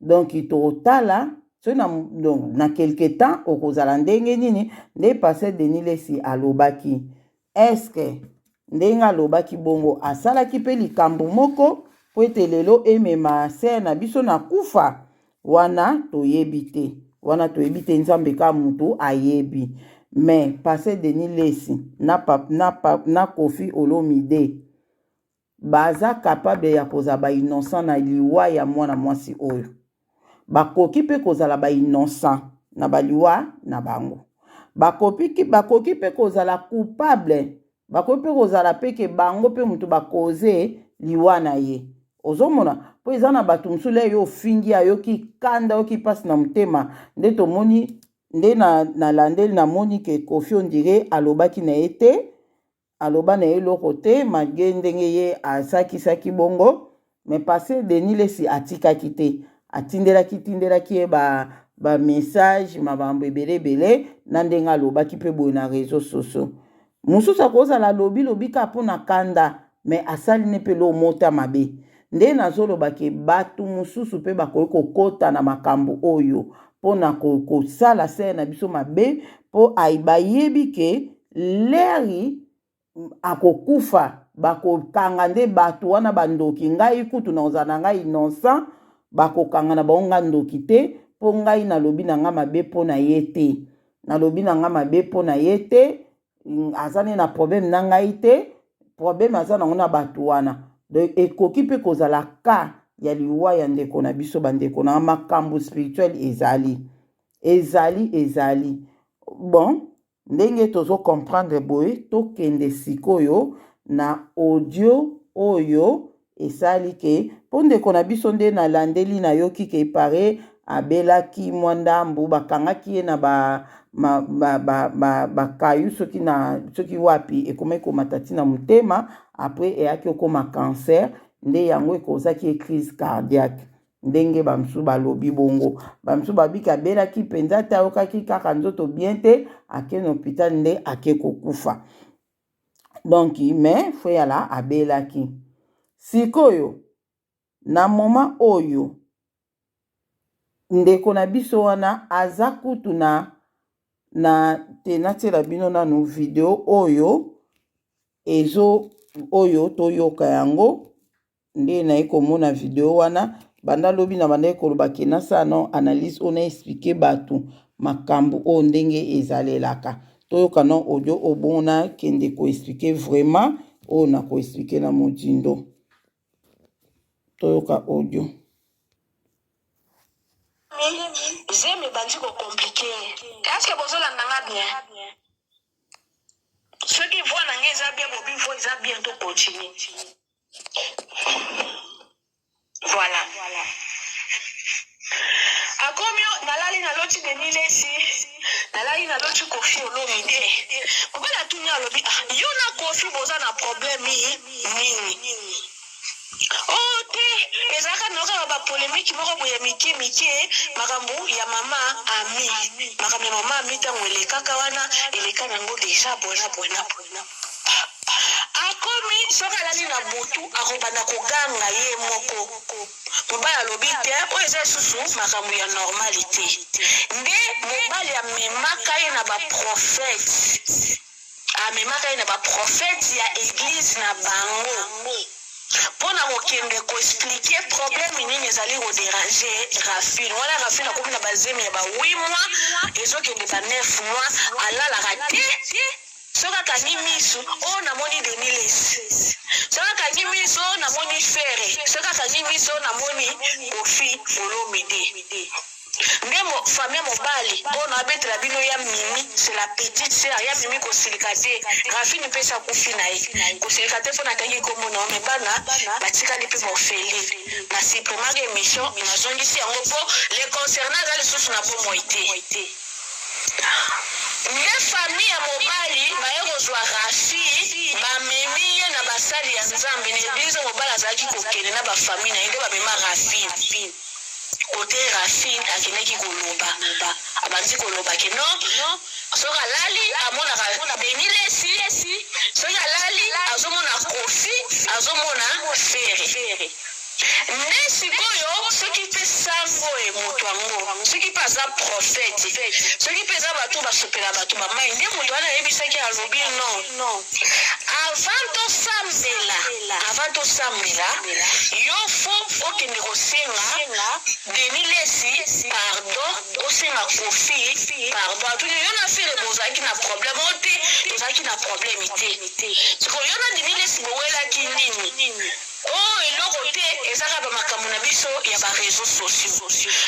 Donc tokotala soki na, donc, na quelque temps okozala ndenge nini. Nde pasteur Denis Lesi alobaki, eske ndenge alobaki bongo asalaki mpe likambo moko mpo ete lelo emema sœur na biso na kufa wana? Toyebi te, wana toyebi te, Nzambe kaka motu ayebi. Mais pasteur Denis Lesi na Koffi Olomide baza capable ya kozala bainnocent na liwa ya mwana mwasi oyo. Bakoki mpe kozala bainnocent na baliwa na bango, bakoki mpe kozala coupable. Bakoki mpe kozala mpe ke bango mpe moto bakoze liwa na ye. Ozomona mpo eza na bato mosusu le yo ofingi ayoki kanda ayoki mpasi na motema nde tomoni nde na nalandeli namoni ke Koffi ondire alobaki na ye te aloba na ye eloko te malgre ndenge ye asakisaki bongo mais pasteur Denis Lessi atikaki te atindelaki tindelaki ye ba ba message mabambo ebele ebele na ndenge alobaki mpe boye na réseau sociaux mosusu akozala alobi lobi kaka mpo na kanda mais asali ne mpe eloko mota mabe nde nazoloba ke bato mosusu mpe bakoki kokota na makambo oyo mpo na kosala sere na biso mabe mpo bayebi ke leri akokufa bakokanga nde bato wana bandoki ngai kutu nakozala na ngai innocent bakokanga na bango ngai ndoki te mpo ngai nalobi na ngai mabe mpo na ye te nalobi na ngai mabe mpo na ye te aza nde na problème na ngai te problème aza nango na bato wana donc ekoki mpe kozala ka ya liwa ya ndeko na biso bandeko na makambo spirituel ezali ezali ezali bon Ndenge tozo comprendre boye tokende sikoyo na audio oyo esali ke mpo ndeko na biso nde nalandeli nayoki ke pare abelaki mwa ndambu bakangaki ye na ba ma, ba, ba, ba, bakayu soki na soki wapi ekomaki komata ntina motema apres eyaki okoma cancer nde yango ekozaki ye crise cardiaque Ndenge ba misusu balobi bongo. Ba misusu balobi ke abelaki penza te, ayokaki kaka nzoto bien te, ake na hopital nde ake kokufa. Donc mais faut yala abelaki. Sikoyo na moment oyo ndeko na biso wana aza kutu na na te natiela bino nanu video oyo ezo oyo toyoka yango Nde naye komona video wana banda lobi na bandaki koloba ke nasala nao analyse oyo na explike bato makambo oyo ndenge ezalelaka. Toyoka nao audio oyo bongo nakende ko explike vraiment oyo na ko explike na mozindo. Toyoka audio. Zemi ebandi ko complique. Est ce que bozolanda nga bien? Soki voix na nga eza bien, bobi voix eza bien, to continue. Voilà. Akomi nalali naloti Denis Lessi, nalali naloti Koffi Olomide. Mobali atuni alobi ah, yo na Koffi boza na problème nini? Oh te, ezalaka na kaka ba polemique moko boye ya mike mike, makambo ya mama Ami, makambo ya mama Ami ntango elekaka wana eleka nango deja boye na boye na boye. Akomi soki alali na butu akobanda koganga ye moko. Mobali alobi te oyo eza lisusu makambo ya normal te. Nde mobali amemaka ye na ba prophète, amemaka ye na ba prophète ya eglise na bango mpo na kokende ko expliquer problème nini ezali ko deranger Raphine. Wana Raphine akomi na bazemi ya ba 8 mois ezokende ba 9 mois, alalaka te. Soki akangi misu oh namoni Denis Lessi Soki akangi misu oh namoni Ferre Soki akangi misu oh namoni Koffi Olomide Nde mo famille mobali oyo na betela bino ya Mimi c'est la petite sœur ya Mimi kosilika te Raphine pe esi akufi na ye kosilika te po natangi kombo na yo mais bana batikali pe ba orphelin na supprimaka emission nazongisi yango po le concernant aza lisusu na bomoi te. Nde famille ya mobali baye kozua Rafi bamemi ye na basali ya nzambe na eglise oyo mobali azalaki kokende na ba famille na ye nde bamema Rafi kote Rafi akendeki koloba abandi koloba ke non soki alali amonaka Denis Lessi soki alali azomona Koffi azomona Ferre. Nde sikoyo soki pe sango e mutu ango soki pe aza prophète soki pe eza batu oyo basopela batu ba mayi nde mutu wana ayebisaki alobi non avant tosambela avant tosambela yo faut okende kosenga Denis lessi pardon osenga koffi pardon atuni yo na ferre bozalaki na problème o te tozalaki na problème te sikoyo yo na Denis lessi bowelaki nini? Oh eloko te eza kaka ba makambo na biso ya ba reseaux sociaux.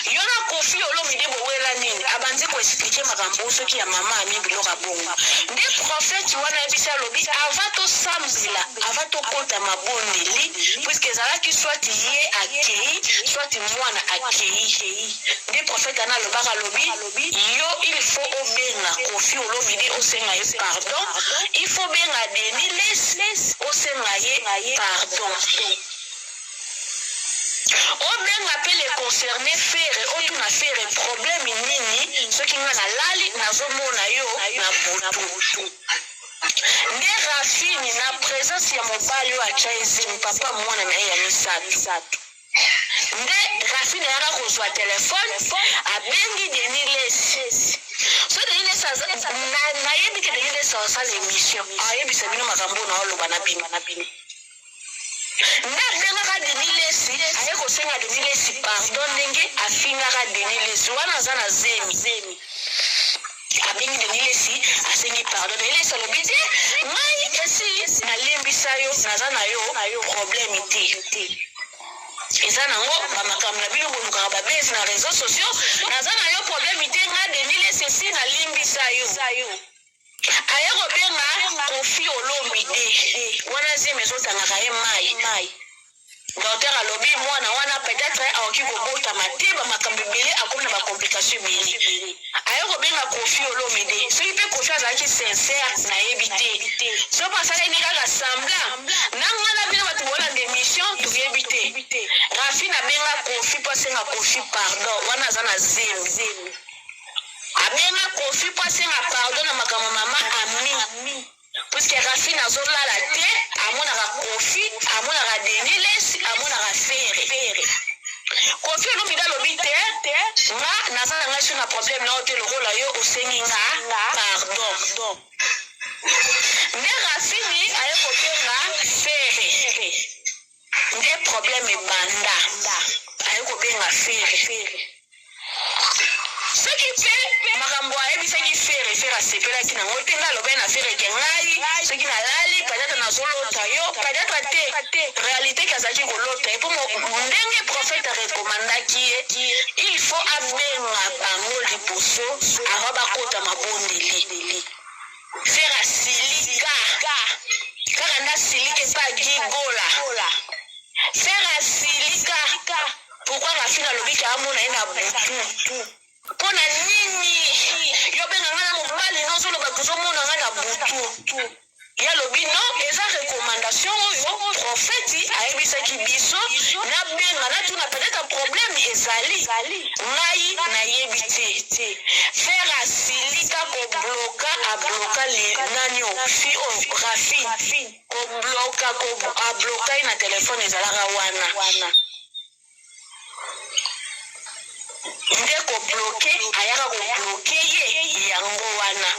Yo na Koffi Olomide bowela nini? Abandi ko expliquer makambo soki ya mama Ami biloko ya bongo. Nde prophète wana ayebisi alobi avant tosambela, avant tokota mabondeli puisque ezalaki soit ye akeyi soit mwana akeyi. Nde prophète wana alobaka alobi yo il faut obenga Koffi Olomide osenga ye pardon, il faut obenga Denis Lessi osenga ye pardon. Obenga pe le concerne Ferre otuna Ferre problème nini soki nga nalali nazomona yo na butu. Nde Raphine na presence ya mobali oyo atya ye zemi papa mwana na ye ya misato. Nde Raphine ayaka kozua telephone abengi Denis Lessi. So Denis Lessi aza nayebi ke Denis Lessi asala emission ayebisa bino makambo oyo naoloba na bino. Nde abengaka Denis Lessi aye kosenga Denis Lessi pardon ndenge afingaka Denis Lessi wana aza na zemi. Abengi Denis Lessi asengi pardon. Denis Lessi alobi te ngai esi nalimbisa yo naza na yo problème te. Eza nango ba makambo na bino bolukaka ba buzz na reseaux sociaux naza na yo problème te nga Denis Lessi esi nalimbisa yo. Aye kobenga Koffi Olomide wana zemi ezotangaka ye mayi. Docteur alobi mwana wana peut-etre akoki kobotama te ba makambo ebele akomi na ba complications ebele. Aye kobenga Koffi Olomide soki pe Koffi azalaki sincère nayebi te. Soki pe asalaki ne kaka semblant na nga na bino batu bolanda emission toyebi te. Raphine abenga Koffi po asenga Koffi pardon wana aza na zemi. Abenga koffi po asenga pardon na makambo mama ami puisque raphine azo lala te amonaka koffi amonaka denis lessi amonaka ferre koffi olomide alobi te nga naza na ngai sur na problème na yo te lokola yo osengi nga pardon nde raphine aye kobenga ferre nde problème ebanda aye kobenga ferre soki pe makambo ayebisaki ferre ferre asepelaki nango te ngai alobaki na ferre ke ngai soki nalali peut-être nazolota yo peut-être te réalité ke azalaki kolota ye po ndenge prophète arekomandaki ye il faut abenga bango liboso avant bakota mabondeli Ferre asilika kaka nde asilika epa Guy Gola. Ferre asilika pourquoi Raphine alobi ke amona ye na butu pona nini yo obenga nga na mobali no ozoloba ke ozomona nga na butu ye alobi non eza recommandation oyo prophète ayebisaki biso nabenga natuna peut-être problème ezali ngai nayebi te Ferre asilika ko bloka a bloka le nani oyo fille oyo raphine ko bloka ko a bloka ye na telephone ezalaka wana nde ko bloke ayaka ko bloke ye yango wana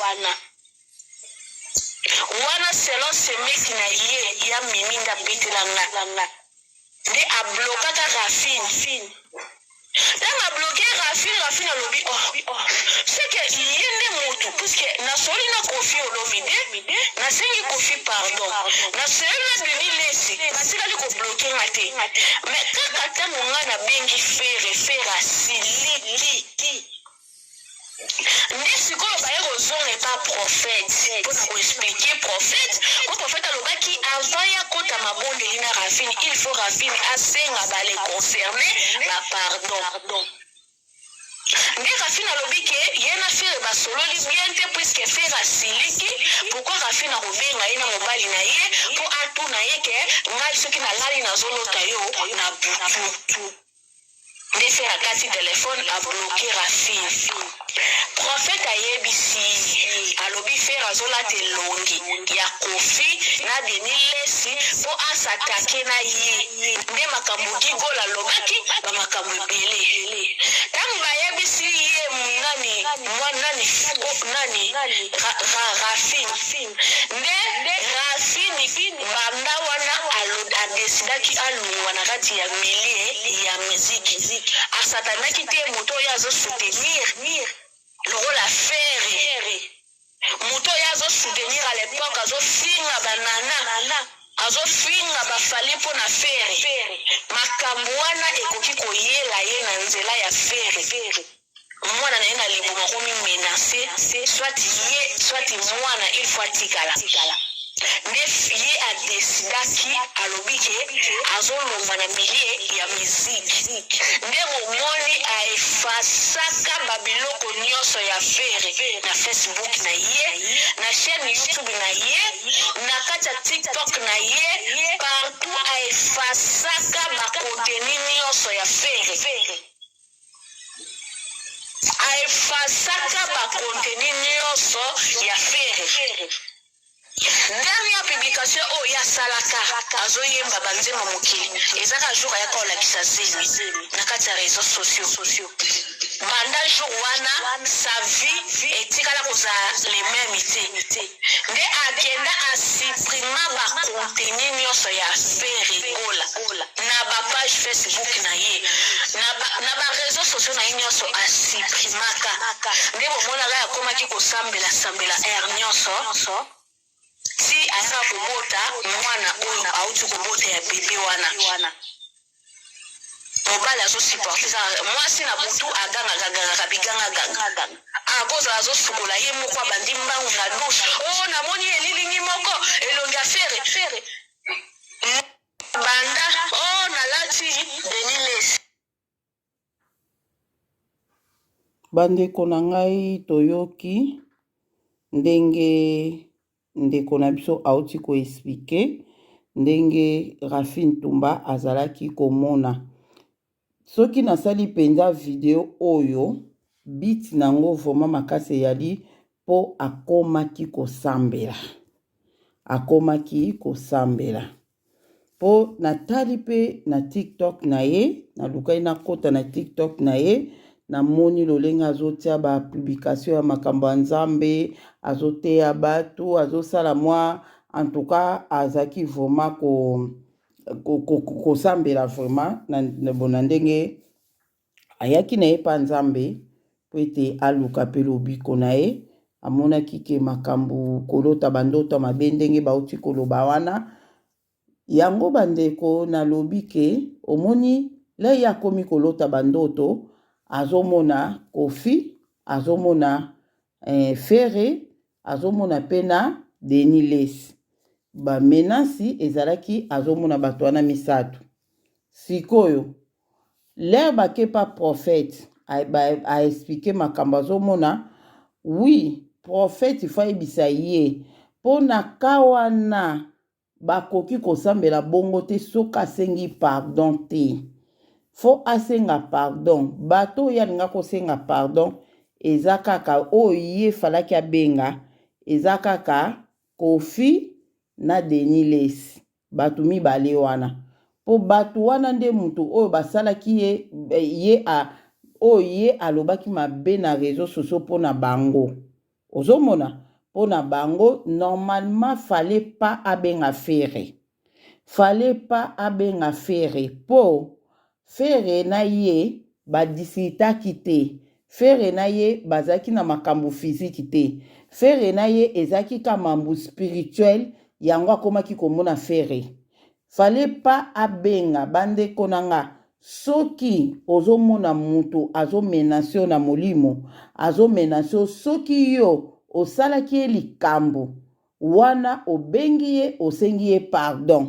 wana selon semeki na ye ya mimi nde abetela nga nde a blokaka raphine Tango a bloque Raphine, Raphine alobi oh ce que ye nde mutu puisque nasoli na Koffi Olomide, nasengi Koffi pardon, nasololi na Denis Lessi, batikali ko bloquer nga te mais kaka tango nga nabengi Ferre, Ferre asiliki. Nde sikoyo baye kozonga epa prophète pona ko expliquer prophète po prophète alobaki avant ye akota mabondeli na Raphine il faut Raphine asenga ba les concerne ba pardon. Nde Raphine alobi ke ye na Ferre basololi bien te puisque Ferre asiliki pourquoi Raphine akobenga ye na mobali na ye po atuna ye ke ngai soki nalali nazolota yo na butu. Nde ferre akati telephone a bloque raphine prophète ayebisi ye alobi ferre azolata elongi ya koffi na denis lessi po a s'attaquer na ye nde makambo guy gola alobaki ba makambo ebele tangu bayebisi ye nani nani nani raphine nde raphine Banda wana a decidaki alongwa na kati ya milieu ya musique. A s'attendaki te moto oyo azo soutenir lokola Ferre. Moto oyo azo soutenir à l'epoque azo finga ba Nana. Azofinga ba Fally mpo na Ferre. Makambo wana ekoki koyela ye na nzela ya Ferre. Mwana na ye na libumu akomi menace, soit ye soit mwana il faut atikala. Nde ye a decidaki alobi ke azolongwa na milieu ya musique. Nde bomoni a effacaka ba biloko nionso ya Ferre na Facebook na ye, na chaine YouTube na ye, na kati ya TikTok na ye, partout a effacaka ba contenu nionso ya Ferre. A effacaka ba contenu nionso ya Ferre. Dernière publication oyo ye asalaka azo yemba ba nzembo mokili eza kaka jour ayaka kolakisa zemi na kati ya reseaux sociaux. Banda jour wana sa vie etikala kozala le meme te. Nde akenda a supprima ba contenu nionso ya Ferre Gola na ba page Facebook na ye na ba reseaux sociaux na ye nionso a supprimaka. Nde bomonaka ye akomaki kosambela sambela heure nionso ti ayaka kobota mwana oyo awuti kobota ya bebe wana. Mobali azo supporte kaka mwasi na butu agangaka gangaka biganga ganga akozala azosukola ye moko abandi mbangu na douche oh namoni elilingi moko elongi ya Ferre banda oh nalati Denis Lessi. Bandeko na ngai toyoki ndenge ndeko na biso auti ko expliquer ndenge Raphine Ntumba azalaki komona. Soki nasali mpenza video oyo but nango vraiment makasi eyali mpo akomaki kosambela, akomaki kosambela. Po natali pe na tiktok na ye, nalukaki nakota na tiktok na ye, namoni lolenge azotia ba publication ya makambo ya Nzambe, azoteya batu, azosala mwa en tout cas azalaki vraiment ko kosambela vraiment na, na ndenge ayaki na ye epa Nzambe mpo ete aluka mpe lobiko na ye. Amonaki ke makambo kolota bandoto ya mabe ndenge bauti koloba wana yango bandeko nalobi ke omoni la ye akomi kolota bandoto azomona Koffi azomona eh, Ferre azomona mpe na Denis Lessi ba menasi ezalaki azomona bato wana misato sikoyo L'heure bake pa prophète a expliquer makambo azomona oui prophète il faut ayebisa ye po na cas wana bakoki kosambela bongo te soki asengi pardon te faut asenga pardon bato oyo alinga kosenga pardon eza kaka oyo ye falaki abenga eza kaka Koffi na Denis Lessi Batu mibale wana po batu wana nde mutu oyo basalaki ye ye a oyo ye alobaki mabe na reseaux sociaux pona bango ozomona pona bango normalement fallait pas abenga Ferre fallait pas abenga Ferre po Ferre na ye ba discutaki te, Ferre na ye bazalaki na makambu physique te, Ferre na ye ezalaki ka mambu spirituel yango akomaki komona Ferre. Fallait pas abenga ba ndeko na nga soki ozo mona mutu azo menace yo na molimo azo menace yo soki yo osalaki ye likambu wana obengi ye osengi ye pardon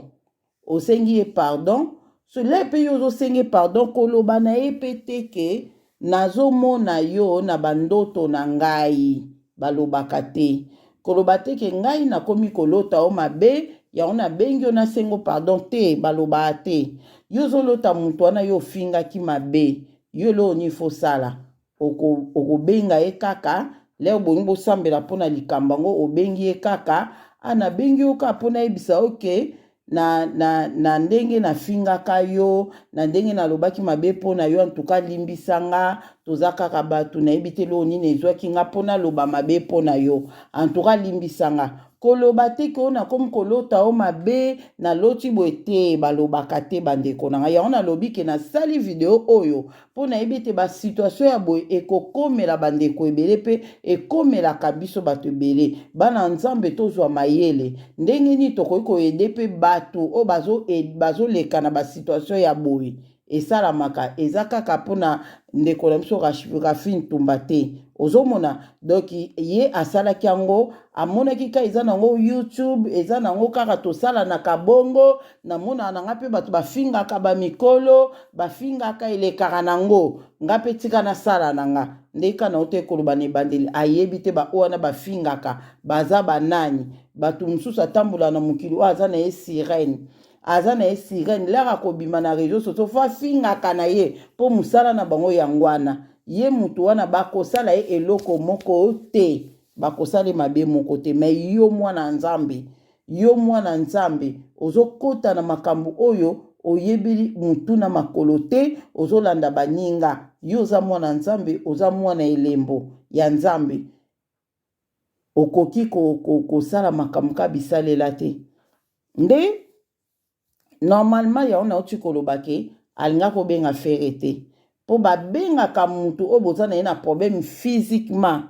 Osengi ye pardon so le pe yo ozo senge pardon koloba na ye pe te ke nazo mona yo na ba ndoto na ngai balobaka te koloba te ke ngai nakomi kolota yo mabe yango nabengi yo nasengo pardon te balobaka te yo ozolota mutu wana yo ofingaki mabe yo eloko nini fo osala Oko okobenga ye kaka leo bolingi bosambela mpo na likambo yango obengi ye kaka a nabengi yo kaka mpo nayebisa yo ke na, na, na ndenge nafingaka yo na ndenge nalobaki mabe mpo na yo, antuka limbisa nga, toza kaka bato, nayebi te eloko nini ezwaki nga mpo naloba mabe mpo na yo, antuka limbisa nga. Koloba te ke oyo nakomi kolota yo mabe, naloti boye te, balobaka te bandeko na ngai. Yango nalobi ke nasali video oyo mpo nayebi ete ba situation ya boye ekokomela bandeko ebele mpe ekomelaka biso bato ebele. Bana Nzambe tozwa mayele ndenge nini tokoki koyede mpe bato oyo bazoleka na ba situation ya boye. Esalamaka eza kaka mpona ndeko na biso Rafi Ntumba te, ozomona donc ye asalaki yango, amonaki ka eza nango YouTube, eza nango kaka tosalanaka bongo, namonaka na nga mpe bato bafingaka bamikolo, bafingaka elekaka nango, nga mpe tika nasala na nga nde ka na ote koloba na ebandeli, ayebi te ba oyo wana bafingaka baza banani, bato mosusu atambola na mokili oyo aza na ye sirene, aza na ye sirene lere akobima na réseau sociaux fo afingaka na ye mpo mosala na bango yango wana, ye motu wana bakosala ye eloko moko te, bakosala ye mabe moko te. Me yo mwana Nzambe, yo mwana Nzambe ozokota na makambo oyo oyebeli mutu na makolo te, ozolanda baninga. Yo oza mwana Nzambe, oza mwana elembo ya Nzambe, okoki kosala makambo ka bisalela te. Nde normalement yango nauti koloba ke alinga kobenga Ferre te, mpo babengaka mutu oyo boza na ye na problème physiquement.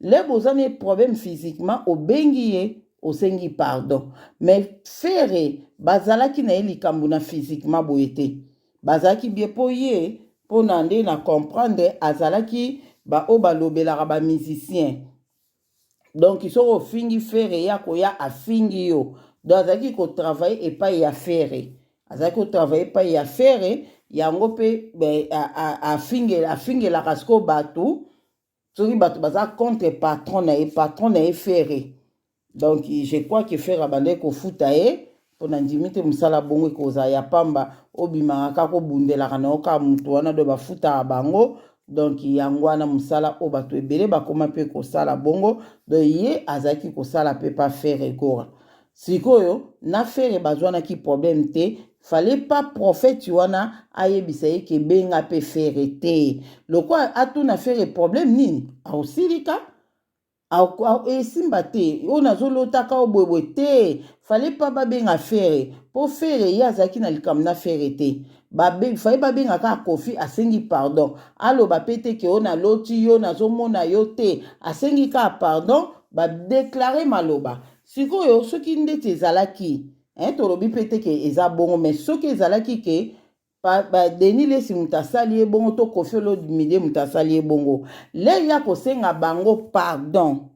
Le boza na ye problème physiquement, obengi ye, osengi pardon. Mais Ferre bazalaki na ye likambo na physiquement boye te, bazalaki bien mpo ye, mpo na nde na comprendre azalaki ba oyo balobelaka ba musicien. Donc soki ofingi Ferre, ye akoya afingi yo. Donc azalaki kotravaille epai ya Ferre, azalaki kotravaille epai ya Ferre, yango mpe afingelaka sikoyo bato soki bato baza contre patron na ye, patron na ye Ferre. Donc je crois que Ferre abandaki kofuta ye, mpo na ndimi te mosala bongo ekozala ya pamba, obimaka kaka obundelaka na yo kaka motu wana, do bafutaka bango. Donc yango wana mosala oyo bato ebele bakoma mpe kosala bongo. Donc ye azalaki kosala mpe pa Ferre Gola. Sikoyo na Ferre bazwanaki problème te, fallait pas prophète wana ayebisa ye ke benga mpe Ferre te, lokola atuna Ferre problème nini, aosilika esimba te, oyo nazolotaka oyo boyeboye te. Fallait pas babenga Ferre, mpo Ferre ye azalaki na likambo na Ferre te. Fallait babenga kaka Kofi, asengi pardon, aloba mpe te ke oyo naloti yo nazomona yo te, asengi kaka pardon, badeklare maloba. Sikoyo soki ndeti ezalaki, tolobi mpe te ke eza bongo, mais soki ezalaki ke ba Denis Lessi moto asali ye bongo to Koffi Olomide moto asali ye bongo, lere ya kosenga bango pardon,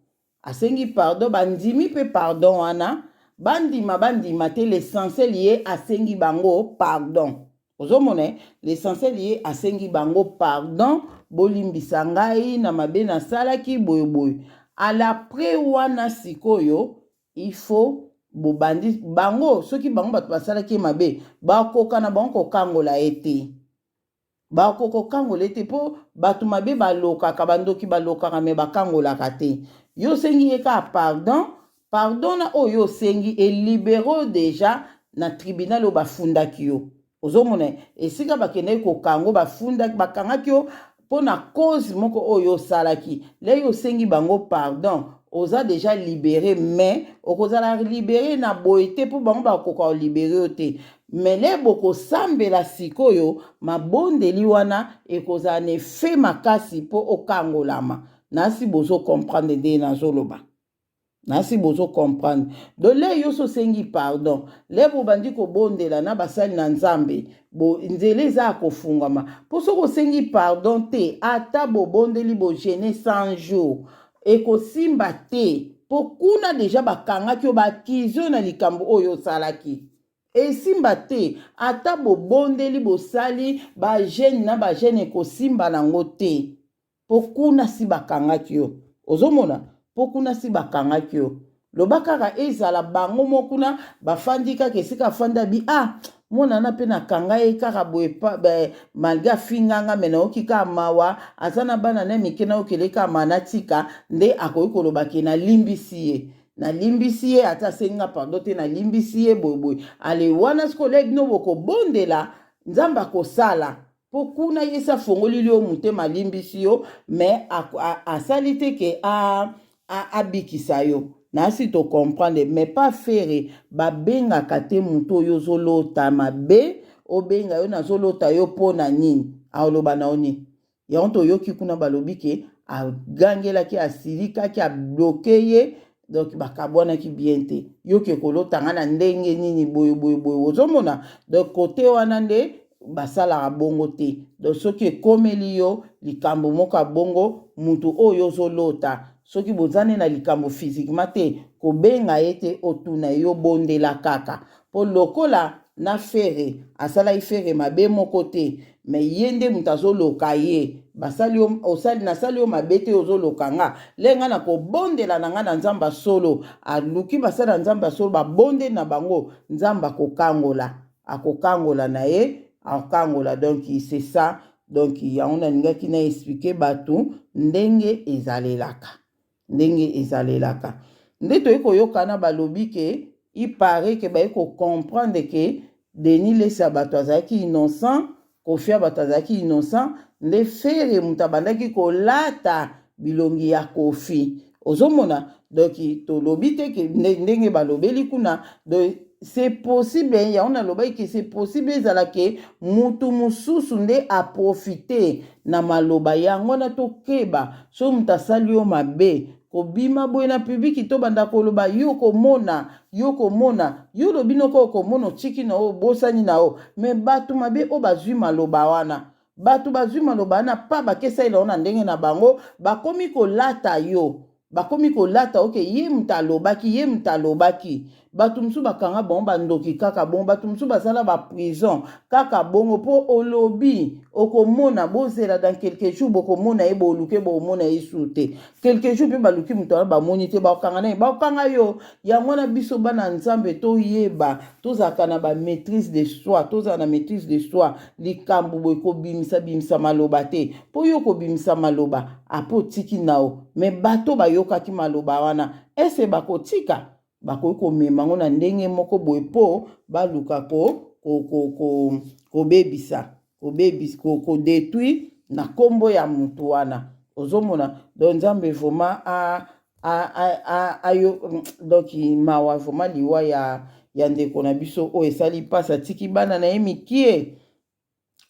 asengi pardon, bandimi mpe pardon wana, bandima bandima te, l'essentiel ye asengi bango pardon. Ozomona, l'essentiel ye asengi bango pardon, bolimbisa ngai na mabe nasalaki boyeboye. Alaprès wana sikoyo il faut bobandi bango, soki bango bato basalaki ye mabe, bakoka na bango kokangola ye te, bakoka kokangola ye te, mpo bato mabe balokaka, bandoki balokaka, me bakangolaka te. Yo osengi ye kaka pardon, pardon na oyo osengi elibere deja na tribunal oyo bafundaki yo. Ozomona esika bakendaki kokango, bafundaki, bakangaki yo mpo na cause moko oyo osalaki. Le yo osengi bango pardon, oza deja libéré, mais okozala libéré na boye te, mpo bango bakoka kolibere yo te. Mais le bokosambela sikoyo, mabondeli wana ekozala na effet makasi mpo okangolama. Nasi bozo comprendre ndenge nazoloba, nasi bozo comprendre. Donc le yo so osengi pardon, le bobandi kobondela na basali na Nzambe, bo nzela eza ya kofungwama. Mpo soki osengi pardon te, ata bobondeli bogene 100 jours, ekosimba te, mpo kuna deja bakangaki yo, baakize yo na likambo oyo osalaki, esimba te. Ata bobondeli, bosali bagene na bagene, ekosimba nango te, mpo kuna si bakangaki yo. Ozomona, mpo kuna si bakangaki yo. Loba kaka ezala bango mo kuna bafandi kaka esika afandi, abi ah mwana mpe nakanga ye kaka boye, malgré afinganga, me nayoki kaka mawa, aza na bana na mike, nayokele kaka mawa, natika. Nde akoki koloba ke nalimbisi ye, nalimbisi ye, ata asengi nga pardon te, nalimbisi ye boyeboye. Ale wana sikoyo le bino bokobondela. Nzambe akosala po kuna ye esi afongolili yo motema alimbisi yo mais asali te ke abikisa yo nasi to comprendre mais pas Ferre babengaka te moto oyo ozolota mabe obenga yo nazolota yo mpo na nini aoloba na yo nini yango toyoki kuna balobi ke agangelaki asilikaki abloke ye donc bakabwanaki bien te yo ke kolota nga na ndenge nini boye boye boye ozomona donc kote wana nde basalaka bongo te donc soki ekomeli yo likambo moko ya bongo mutu oyo ozolota soki boza nde na likambo physiquement te kobenga ye te otuna ye yo bondela kaka po lokola na Ferre asalaki Ferre mabe moko te mais ye nde moto azoloka ye basali yo osali nasali yo mabe te ozoloka nga le nga na kobondela na nga na Nzambe ya solo aluki basali ya Nzambe ya solo babondeli na bango Nzambe akokangola akokangola na ye akokangola donc c'est ça donc yango nalingaki na expliquer bato ndenge ezalelaka ndenge ezalelaka nde toyei koyokana balobi ke il paraît ke baye ko comprendre ke Denis Lessi ya bato azalaki innocent Koffi ya bato azalaki innocent nde Ferre moto abandaki kolata bilongi ya Koffi ozomona donc tolobi te ke ndenge balobeli kuna donc c'est possible yango nalobaki ke c'est possible ezala ke mutu mosusu nde aprofite na maloba yango wana tokeba soki moto asali yo mabe kobima boye na publiki tobanda koloba yo komona yo komona yo olobi noko okomona otiki na yo obosani na yo me bato mabe oyo bazwi maloba wana bato bazwi maloba wana pa bakesalela yo na ndenge na bango bakomi kolata yo bakomi kolata oke ye moto alobaki ye moto alobaki bato mosusu bakanga bango bandoki kaka bongo bato mosusu basala baprison kaka bongo mpo olobi okomona bozela dans quelques jours bokomona ye boluke bokomona ye su te quelques jours mpe baluki moto wana bamoni te bakokanga na ye bakokanga yo yango wana biso bana nzambe toyeba tozalaka na bamaîtrise de soi tozala na maîtrise de soi likambo boye kobimisa bimisa maloba te mpo yo kobimisa maloba apo otiki nao me bato bayokaki maloba wana ese bakotika bakoki komema yango na ndenge moko boye mpo baluka kobebisa ko, ko, ko, kodetruire na nkombo ya motu wana ozomona donc nzambe vraiment a, a, a, a, ayo donc mawa vraiment liwa ya, ya ndeko na biso oyo esali mpasi atiki bana na ye mikie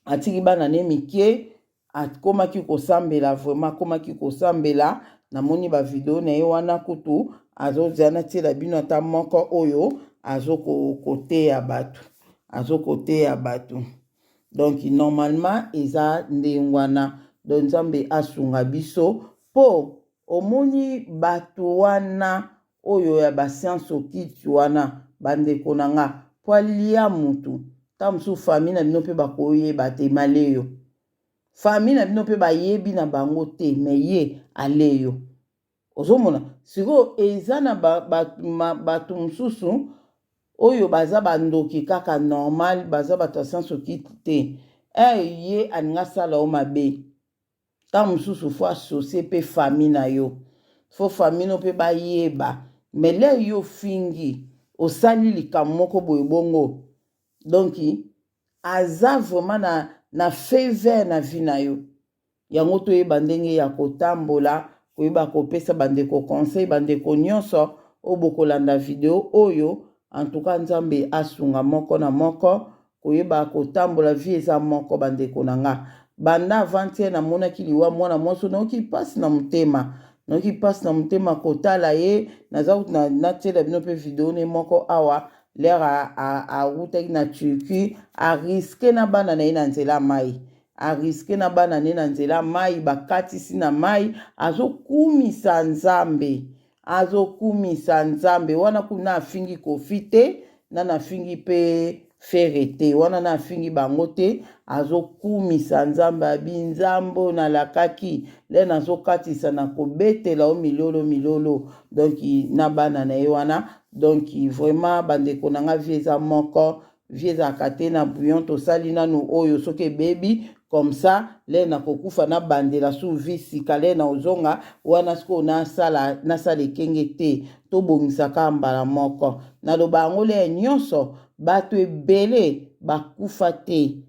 atiki bana ne mikie akomaki kosambela vraiment akomaki kosambela namoni bavideo na ye wana kutu azozala natiela bino ata moko oyo azokoteya bato azokoteya bato donc normalement eza ndenge wana donc nzambe asunga biso mpo omoni bato wana oyo ya ba science occulte wana bandeko na nga po alia mutu ntango mosusu famille na bino mpe bakoyeba te maleyo famille na bino mpe bayebi na bango te me ye aleyo ozomona sikoyo eza na bato mosusu oyo baza bandoki kaka normal baza bato ya science occulte te eh, ye alingi asala yo mabe Ntango mosusu faut associer mpe famille na yo faut famille no mpe bayeba mais lere yo ofingi osali likambo moko boye bongo donc aza vraiment na, na feu vert na vie na yo yango toyeba ndenge ya kotambola koyeba kopesa bandeko conseil bandeko nyonso oyo bokolanda video oyo en tout cas nzambe asunga moko na moko koyeba kotambola vie eza moko bandeko na nga banda avant-hier namonaki liwa mwana mwasi nayoki mpasi na motema nayoki mpasi na motema kotala ye naza natiela bino mpe video ne moko awa lere awutaki na Turquie ariske na bana na ye na nzela mai ariske na bana ne na nzela mai bakatisi na mai azokumisa nzambe Azo kumisa nzambe wana kuna afingi Koffi te nani afingi pe Ferre te wana na afingi bango te azokumisa nzambe abi nzambe oyo nalakaki le nazokatisa na kobetela yo milolo milolo donc na bana na ye wana donc vraiment bandeko na nga vie eza moko vie ezalaka te na bouillon tosali nanu oyo soki ebebi comme ça le nakokufa nabandela su vie sika le na ozonga wana sikoyo nasala nasala ekenge te tobongisaka mbala moko naloba yango le nyonso bato ebele bakufa te.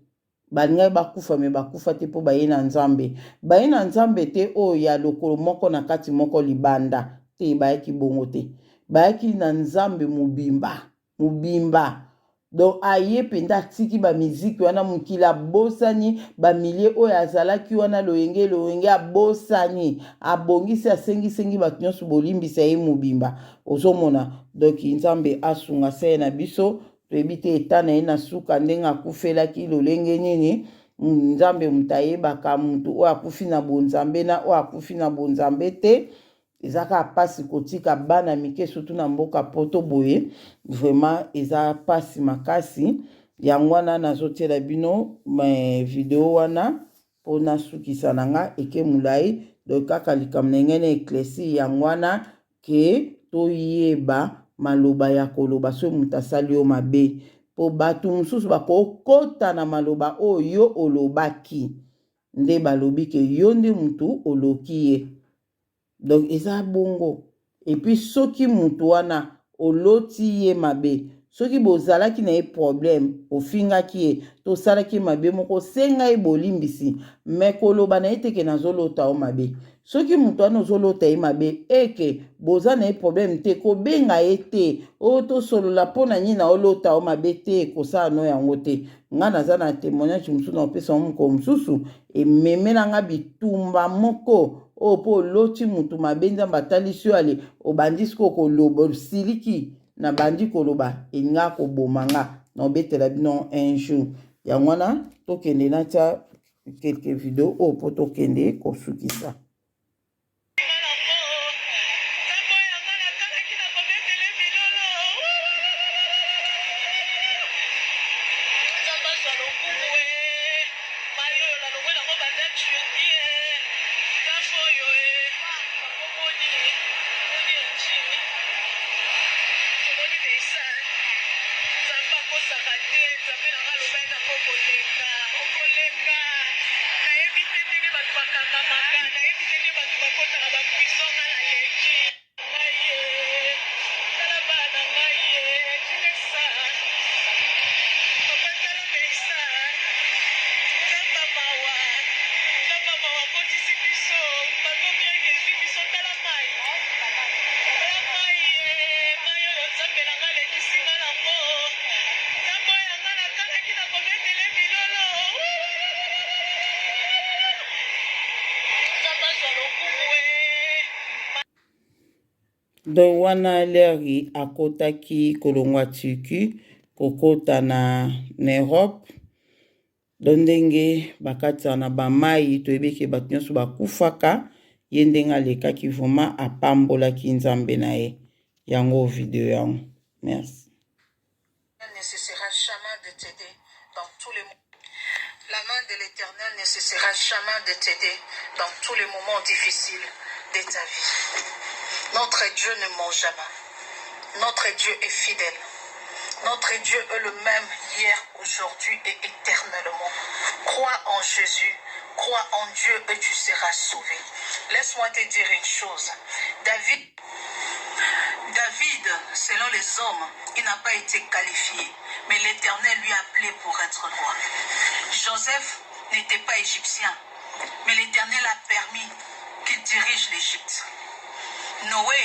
Balingaki bakufa me bakufa te mpo baye na Nzambe. Baye na Nzambe te oyo ya lokolo moko na kati moko libanda te, bayaki bongo te. Bayaki na Nzambe mobimba, mobimba. Donc aye mpenza atiki ba miziki wana mokili abosani ba milieu oyo azalaki wana loyenge loyenge abosani abongisi asengisengi bato nyonso bolimbisa ye mobimba ozomona donc Nzambe asunga seye na biso Toyebi te etat na ye na suka ndenge akufelaki lolenge nini. Nzambe moto ayebaka moto oyo akufi na bonzambe na oyo akufi na bonzambe te. Eza kaka pasi kotika bana mike surtout na mboka poto boye vraiment eza pasi makasi. Yango wana nazotiela bino video wana po nasukisa na nga eke mulayi donc kaka likambo na ngai na eclaircir yango wana ke toyeba maloba ya koloba soki moto asali yo mabe po bato mosusu bakokota na maloba oyo yo olobaki nde balobi ke yo nde motu oloki ye Donc eza bongo. Et puis soki mutu wana oloti ye mabe, soki bozalaki na ye problème, ofingaki ye, to osalaki ye mabe moko, senga ye bolimbisi, mais koloba na ye te ke nazolota yo mabe. Soki mutu wana ozolota ye mabe et que boza na ye problème te, kobenga ye te, oh tosolola mpo na nini naolota yo mabe te, kosala no yango te. Nga naza na temoignage mosusu nakopesa yango mokolo mosusu, ememela nga bitumba moko oyo mpo oloti mutu mabe nzambe atalisi yo ale obandi sikoyo koloba osiliki nabandi koloba elinga koboma nga na obetela bino un jour yango wana tokende natia quelques video oyo mpo tokende kosukisa. Donc wana leri akotaki kolongwa Turquie kokota na, na Europe donc ndenge bakatisaka na bamai toyebi ke bato nyonso bakufaka ye ndenge alekaki vraiment apambolaki nzambe na ye yango video yango merci. Ne cessera jamais de t'aider dans tous les La main de l'Éternel ne cessera jamais de t'aider dans tous les moments difficiles de ta vie. Notre Dieu ne ment jamais. Notre Dieu est fidèle. Notre Dieu est le même hier, aujourd'hui et éternellement. Crois en Jésus, crois en Dieu et tu seras sauvé. Laisse-moi te dire une chose. David, David, selon les hommes, il n'a pas été qualifié, mais l'Éternel lui a appelé pour être roi. Joseph n'était pas égyptien, mais l'Éternel a permis qu'il dirige l'Égypte. Noé,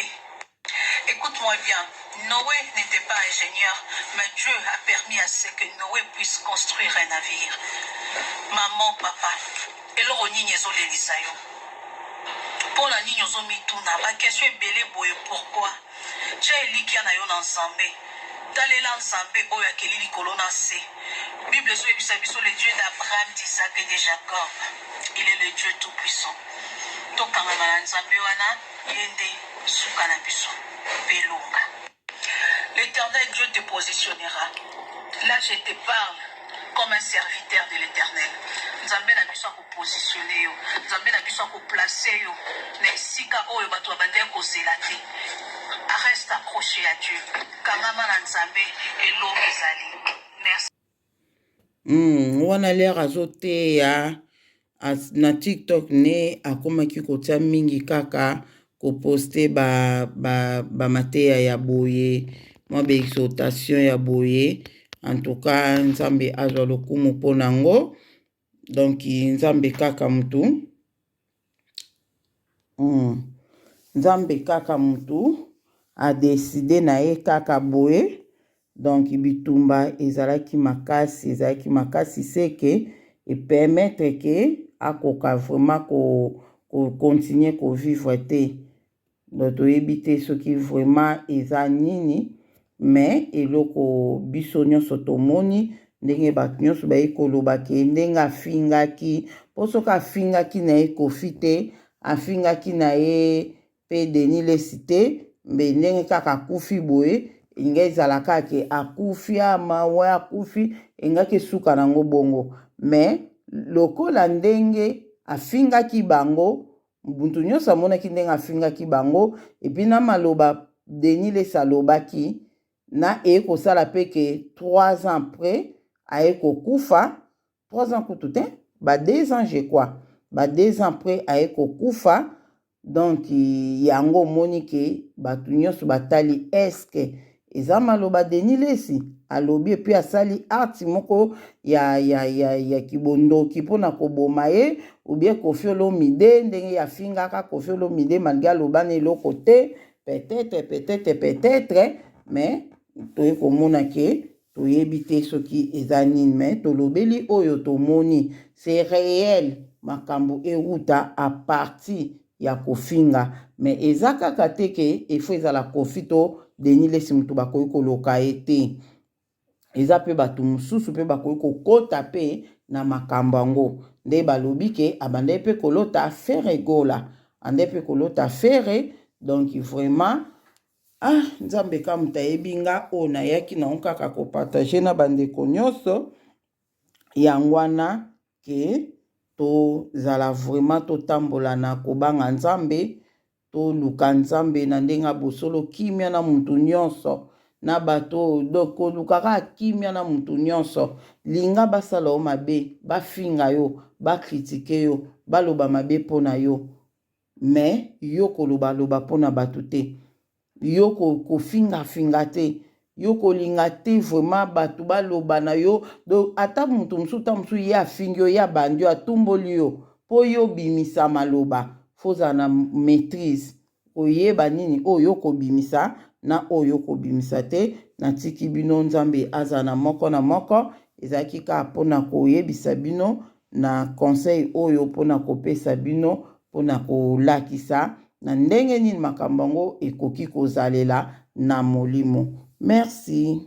écoute-moi bien, Noé n'était pas ingénieur, mais Dieu a permis à ce que Noé puisse construire un navire. Maman, papa, eloko nini ezolelisa yo? Mpo na nini ozomituna ba question ebele boye pourquoi? Tia elikya na yo na Nzambe. Talela Nzambe oyo akeli likolo na nse. Bible ezoyebisa biso le Dieu d'Abraham, d'Isaac et de Jacob. Il est le Dieu tout puissant. Tokangama na Nzambe wana, ye nde suka na biso mpe elonga. L'Éternel Dieu te positionnera. Là, je te parle comme un serviteur de l'Éternel. Nzambe na biso akopositionne yo. Nzambe na biso akoplace yo na esika oyo bato babandaki kozela te. Reste accroché à Dieu. Kangama na Nzambe, elonga ezali. Merci. Wana lere azoteya na tiktok ne akomaki kotia mingi kaka koposte ba, ba, ba mateya ya boye mwa ba exhortation ya boye en tout cas nzambe azwa lokumu mpo na yango. Donc Nzambe kaka mutu Nzambe kaka mutu a decide na ye kaka boye. Donc bitumba ezalaki makasi, ezalaki makasi seke e permettre ke akoka vraiment ko ko continuer ko vivre te. Donc toyebi te soki vraiment eza nini, mais eloko biso nyonso tomoni ndenge bato nyonso baye koloba ke ndenge afingaki, mpo soki afingaki na ye Koffi te, afingaki na ye mpe Denis Lessi te, mbe ndenge kaka akufi boye, elingi ezala kaka ke akufi, a mawa akufi, elingaki esuka nango bongo. Mais lokola ndenge afingaki bango, mutu nyonso amonaki ndenge afingaki bango, epuis na maloba Denis Lessi alobaki na eye kosala pe ke 3 ans après aye kokufa, 3 ans kutu te, ba 2 ans je crois, ba 2 ans après aye kokufa. Donc yango omoni ke bato nyonso batali eske eza maloba Denis Lessi alobi, epuis asali acte moko ya kibondoki mpona koboma ye, ou bien Koffi Olomide ndenge afingaka Koffi Olomide malgré aloba na eloko te, peut-être peut-être peut-être, mais toye komona ke toyebi te soki eza nini, mais tolobeli oyo tomoni c'est réel, makambo euta à partir ya kofinga. Mais eza kaka te ke efo ezala Koffi to Denis Lessi mutu bakoki koloka ye te, eza mpe bato mosusu mpe bakoki kokota mpe na makambo yango. Nde balobi ke abandaki mpe kolota Ferre Gola, ande mpe kolota Ferre. Donc vraiment, ah, Nzambe ka moto ayebi. Nga oyo nayaki nango kaka kopartager na bandeko nyonso yango wana ke tozala vraiment totambola na kobanga Nzambe, toluka Nzambe na ndenge ya bosolo, kimia na mutu nyonso na bato. Donc koluka kaka kimia na mutu nyonso. Linga basala yo mabe, bafinga yo, bacritiquer yo, baloba mabe mpo na yo, mais yo kolobaloba mpona bato te, yo kofingafinga te, yo kolinga te vraiment bato baloba na yo. Donc ata moto mosusu, ta mosusu ye afingi yo, ye abandi yo, atumboli yo, mpo yo obimisa maloba, faut ozala na maîtrise, koyeba nini oyo okobimisa na oyo okobimisa te. Natiki bino, Nzambe azala na moko na moko. Ezalaki kaka mpona koyebisa bino na conseil oyo, mpona kopesa bino, mpona kolakisa na ndenge nini makambo yango ekoki kozalela na molimo. Merci.